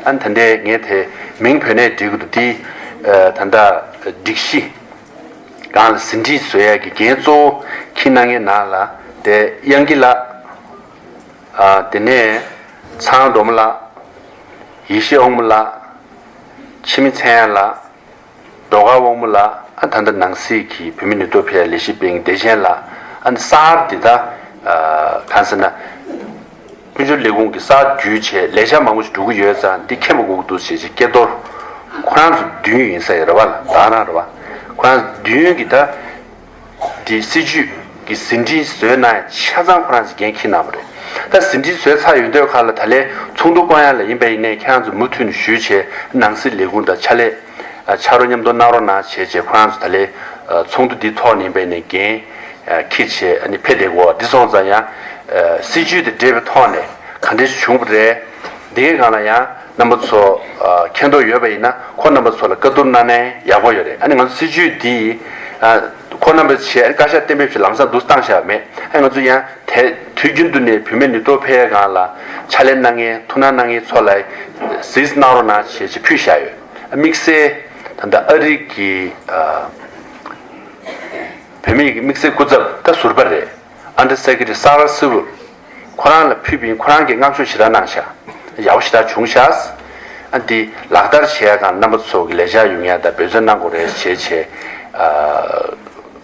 ཨ་ནི་ད་ལྟའི་ངས་དེ་མིང་བོས་ནས་འབྲི་གི་འདུག་འདི་ཨ་ད་ལྟ་སྒྲིག་གཞི་སྒང་ལ་ཟིན་བྲིས་བཟོ་ཡག་གི་འགན་གཙོ་བོ་འཁྱེར་གནང་མཁན་ནང་ལ་དེ་དབྱངས་སྐྱིད་ལགས། ཨ་དེ་ནས་ཚང་སྒྲོལ་མ་ལགས། ཡེ་ཤེས་དབང་མོ་ལགས། འཆི་མེད་མཚན་ཡག་ལགས། སྒྲོལ་དཀར་དབང་མོ་ལགས། ཨ་ད་ལྟ་ནང་སྲིད་ཀྱི་བོད་མི་ནུས་སྟོབས་འཕེལ་ཡག་ལས་བྱེད་པའི་བདེ་ཆེན་ལགས། ཨ་ནི་གསར་འདི་ད་ཨ་གང་ཟེར་ན། དཔལ་འབྱོར་ལས་ཁུངས་ཀྱི་གསར་བརྒྱུད་བྱས་ལས་འཆར་མང་པོ་ཞིག་འགྲོ་གི་ཡོད་ཙང་། འདི་མཁྱེན་པ་དགོས་ཀྱི་འདུག་ཞེས་བྱས་སྐལ་རྡོར། ཁོ་རང་ཚོ་བདུན་ཡིན་ས་ཡོད་རེད་པ། ད་རང་རེད་པ། ཁོ་རང་ཚོ་བདུན་གྱིས་ད་འདི་སྲིད་བྱུས་ཀྱི་ཟིན་བྲིས་བཟོས་གནང་ཡག་ཆ་ཚང་ཁོ་རང་ཚོས་འགན་འཁྱེར་གནང་བ་རེད། ད་ཟིན་བྲིས་བཟོས་ཚར་ཡོང་དུས་སྒང་ལ་ད་ལན་ཚོགས་འདུ་བསྐོང་ཡག་ལ་ཡིན་པ་ཡིན་ནའི་ཁྱེད་རང་ཚོ་མུ་མཐུད་ནས་ཞུས་བྱས། ནང་སྲིད་ལས་ཁུངས་དང་ཕྱག་ལས་ཕྱག་རོགས་མཉམ་དུ་གནང་རོགས་གནང་བྱས་བྱས། ཁོ་རང་ཚོ་ད་ལན་ཚོགས་འདུ་འདིའི་ཐོག་ནས་ཡིན་པ་ཡིན་ནའི་འགན་འཁྱེར་བྱས་ཨ་ནི་ཕེབས་བསྡད་ཀྱི་ཡོད། འདི་སོང་ཙང་ཡང་སྲིད་བྱུས་དང་འབྲེལ་བའི་ཐོག་ནས་ག་འདྲ་ཞིག་བྱུང་བ་རེད། འདིའི་སྒང་ལ་ཡང་རྣམ་པ་ཚོ་ཨ་མཁྱེན་རྟོགས་ཡོད་པ་ཡིན་ན། ཁོང་རྣམ་པ་ཚོ་ལ་བཀའ་བསྡུར་གནང་ན་ཡག་པོ་ཡོད་རེད། ཨ་ནི་ང་ཚོ་སྲིད་བྱུས་འདི་ཨ་ཁོང་རྣམ་པ་ཚོས་བཀའ་ཤག་གཏན་འབེབས་ཞིག་ལམ་སང་འདུག་བཏང་བཞག་མེད། ཨ་ང་ཚོ་ཡང་དེ་དུས་རྒྱུན་དུ་ནས་བུད་མེད་ནུས་སྟོབས་འཕེལ་ཡག་སྒང་ལ་ཕྱག་ལས་གནང་མཁན་ཐུགས་སྣང་གནང་མཁན་ཚོ་ལ་གཟིགས་གནང་རོགས་གནང་ཞེས་ཅིག་ཕུལ་བཞག་ཡོད། ཨ་དམིགས་བསལ་ད་ལྟ་ཨ་རི་གི་ཨ་བུད་མེད་ཀྱི་དམིགས་བསལ་སྐུ་ཚབ་ད་ཟུར་པ་རེད། Under Secretary Sarah Sewell། ཁོ་རང་ལ་ཕུལ་བ་ཡིན། ཁོ་རང་གིས་བསྔགས་བརྗོད་ཞེ་དྲག་གནང་ཤག་ཡག་པོ་ཞེ་དྲག་བྱུང་ཤག་ཨ་འདི་ལག་བསྟར་བྱེད་ཡག་སྒང་རྣམ་པ་ཚོ་གི་ལས་འཆར་ཡོང་ཡག་དང་འབད་བརྩོན་གནང་དགོས་རེད་ཞེས་བྱས་ཨ་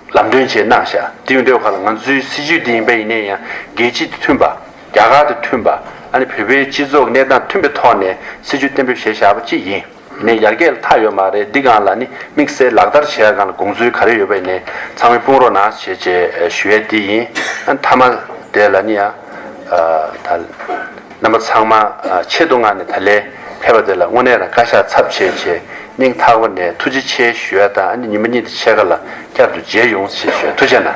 ལམ་སྟོན་བྱས་གནང་ཤག་དེ་ཡོང་དུས་སྒང་ལ་ང་ཚོའི་སྲིད་བྱུས་འདི་ཡིན་པ་ཡིན་ནའི་ཡང་རྒྱལ་སྤྱི་དང་མཐུན་པ། རྒྱ་གར་དང་མཐུན་པ། ཨ་ནི་བོད་པའི་སྤྱི་ཚོགས་གནས་སྟངས་མཐུན་པའི་ཐོག་ནས་སྲིད་བྱུས་གཏན་འབེབས་བྱས་བཞག་པ་ཅིག་ཡིན། ནས་ཡར་རྒྱས་ལ་མཐའ་ཡོད་མ་རེད། འདི་སྒང་ལ་ནི་དམིགས་བསལ་ལག་བསྟར་བྱེད་ཡག་སྒང་ལ་དགོངས་ཚུལ་ག་རེ་ཡོད་པ་ཡིན་ནའི་ཚང་མས་སྤུངས་རོགས་གནང་ཞེས་བྱས་ཞུ་ཡས་འདི་ཡིན། ཨ་མཐའ་མ་དེ་ལ་ནི་ཡང་ཨ་ད་རྣམ་པ་ཚང་མ་ཨ་ཆེད་དུ་མངགས་ནས་ད་ལན་ཕེབས་པ་དེ་ལ་དངོས་གནས་རང་བཀའ་ཤག་ཚབ་བྱས་བྱས་སྙིང་ཐག་པ་ནས་ཐུགས་རྗེ་ཆེ་ཞུ་ཡ་དང་། ཨ་ནི་ཉི་མ་གཉིས་དང་ཕྱེད་ཀ་ལ་བསྐྱར་དུ་མཇལ་ཡོང་ཞེས་ཞུ་ཡ། ཐུགས་རྗེ་གནང་།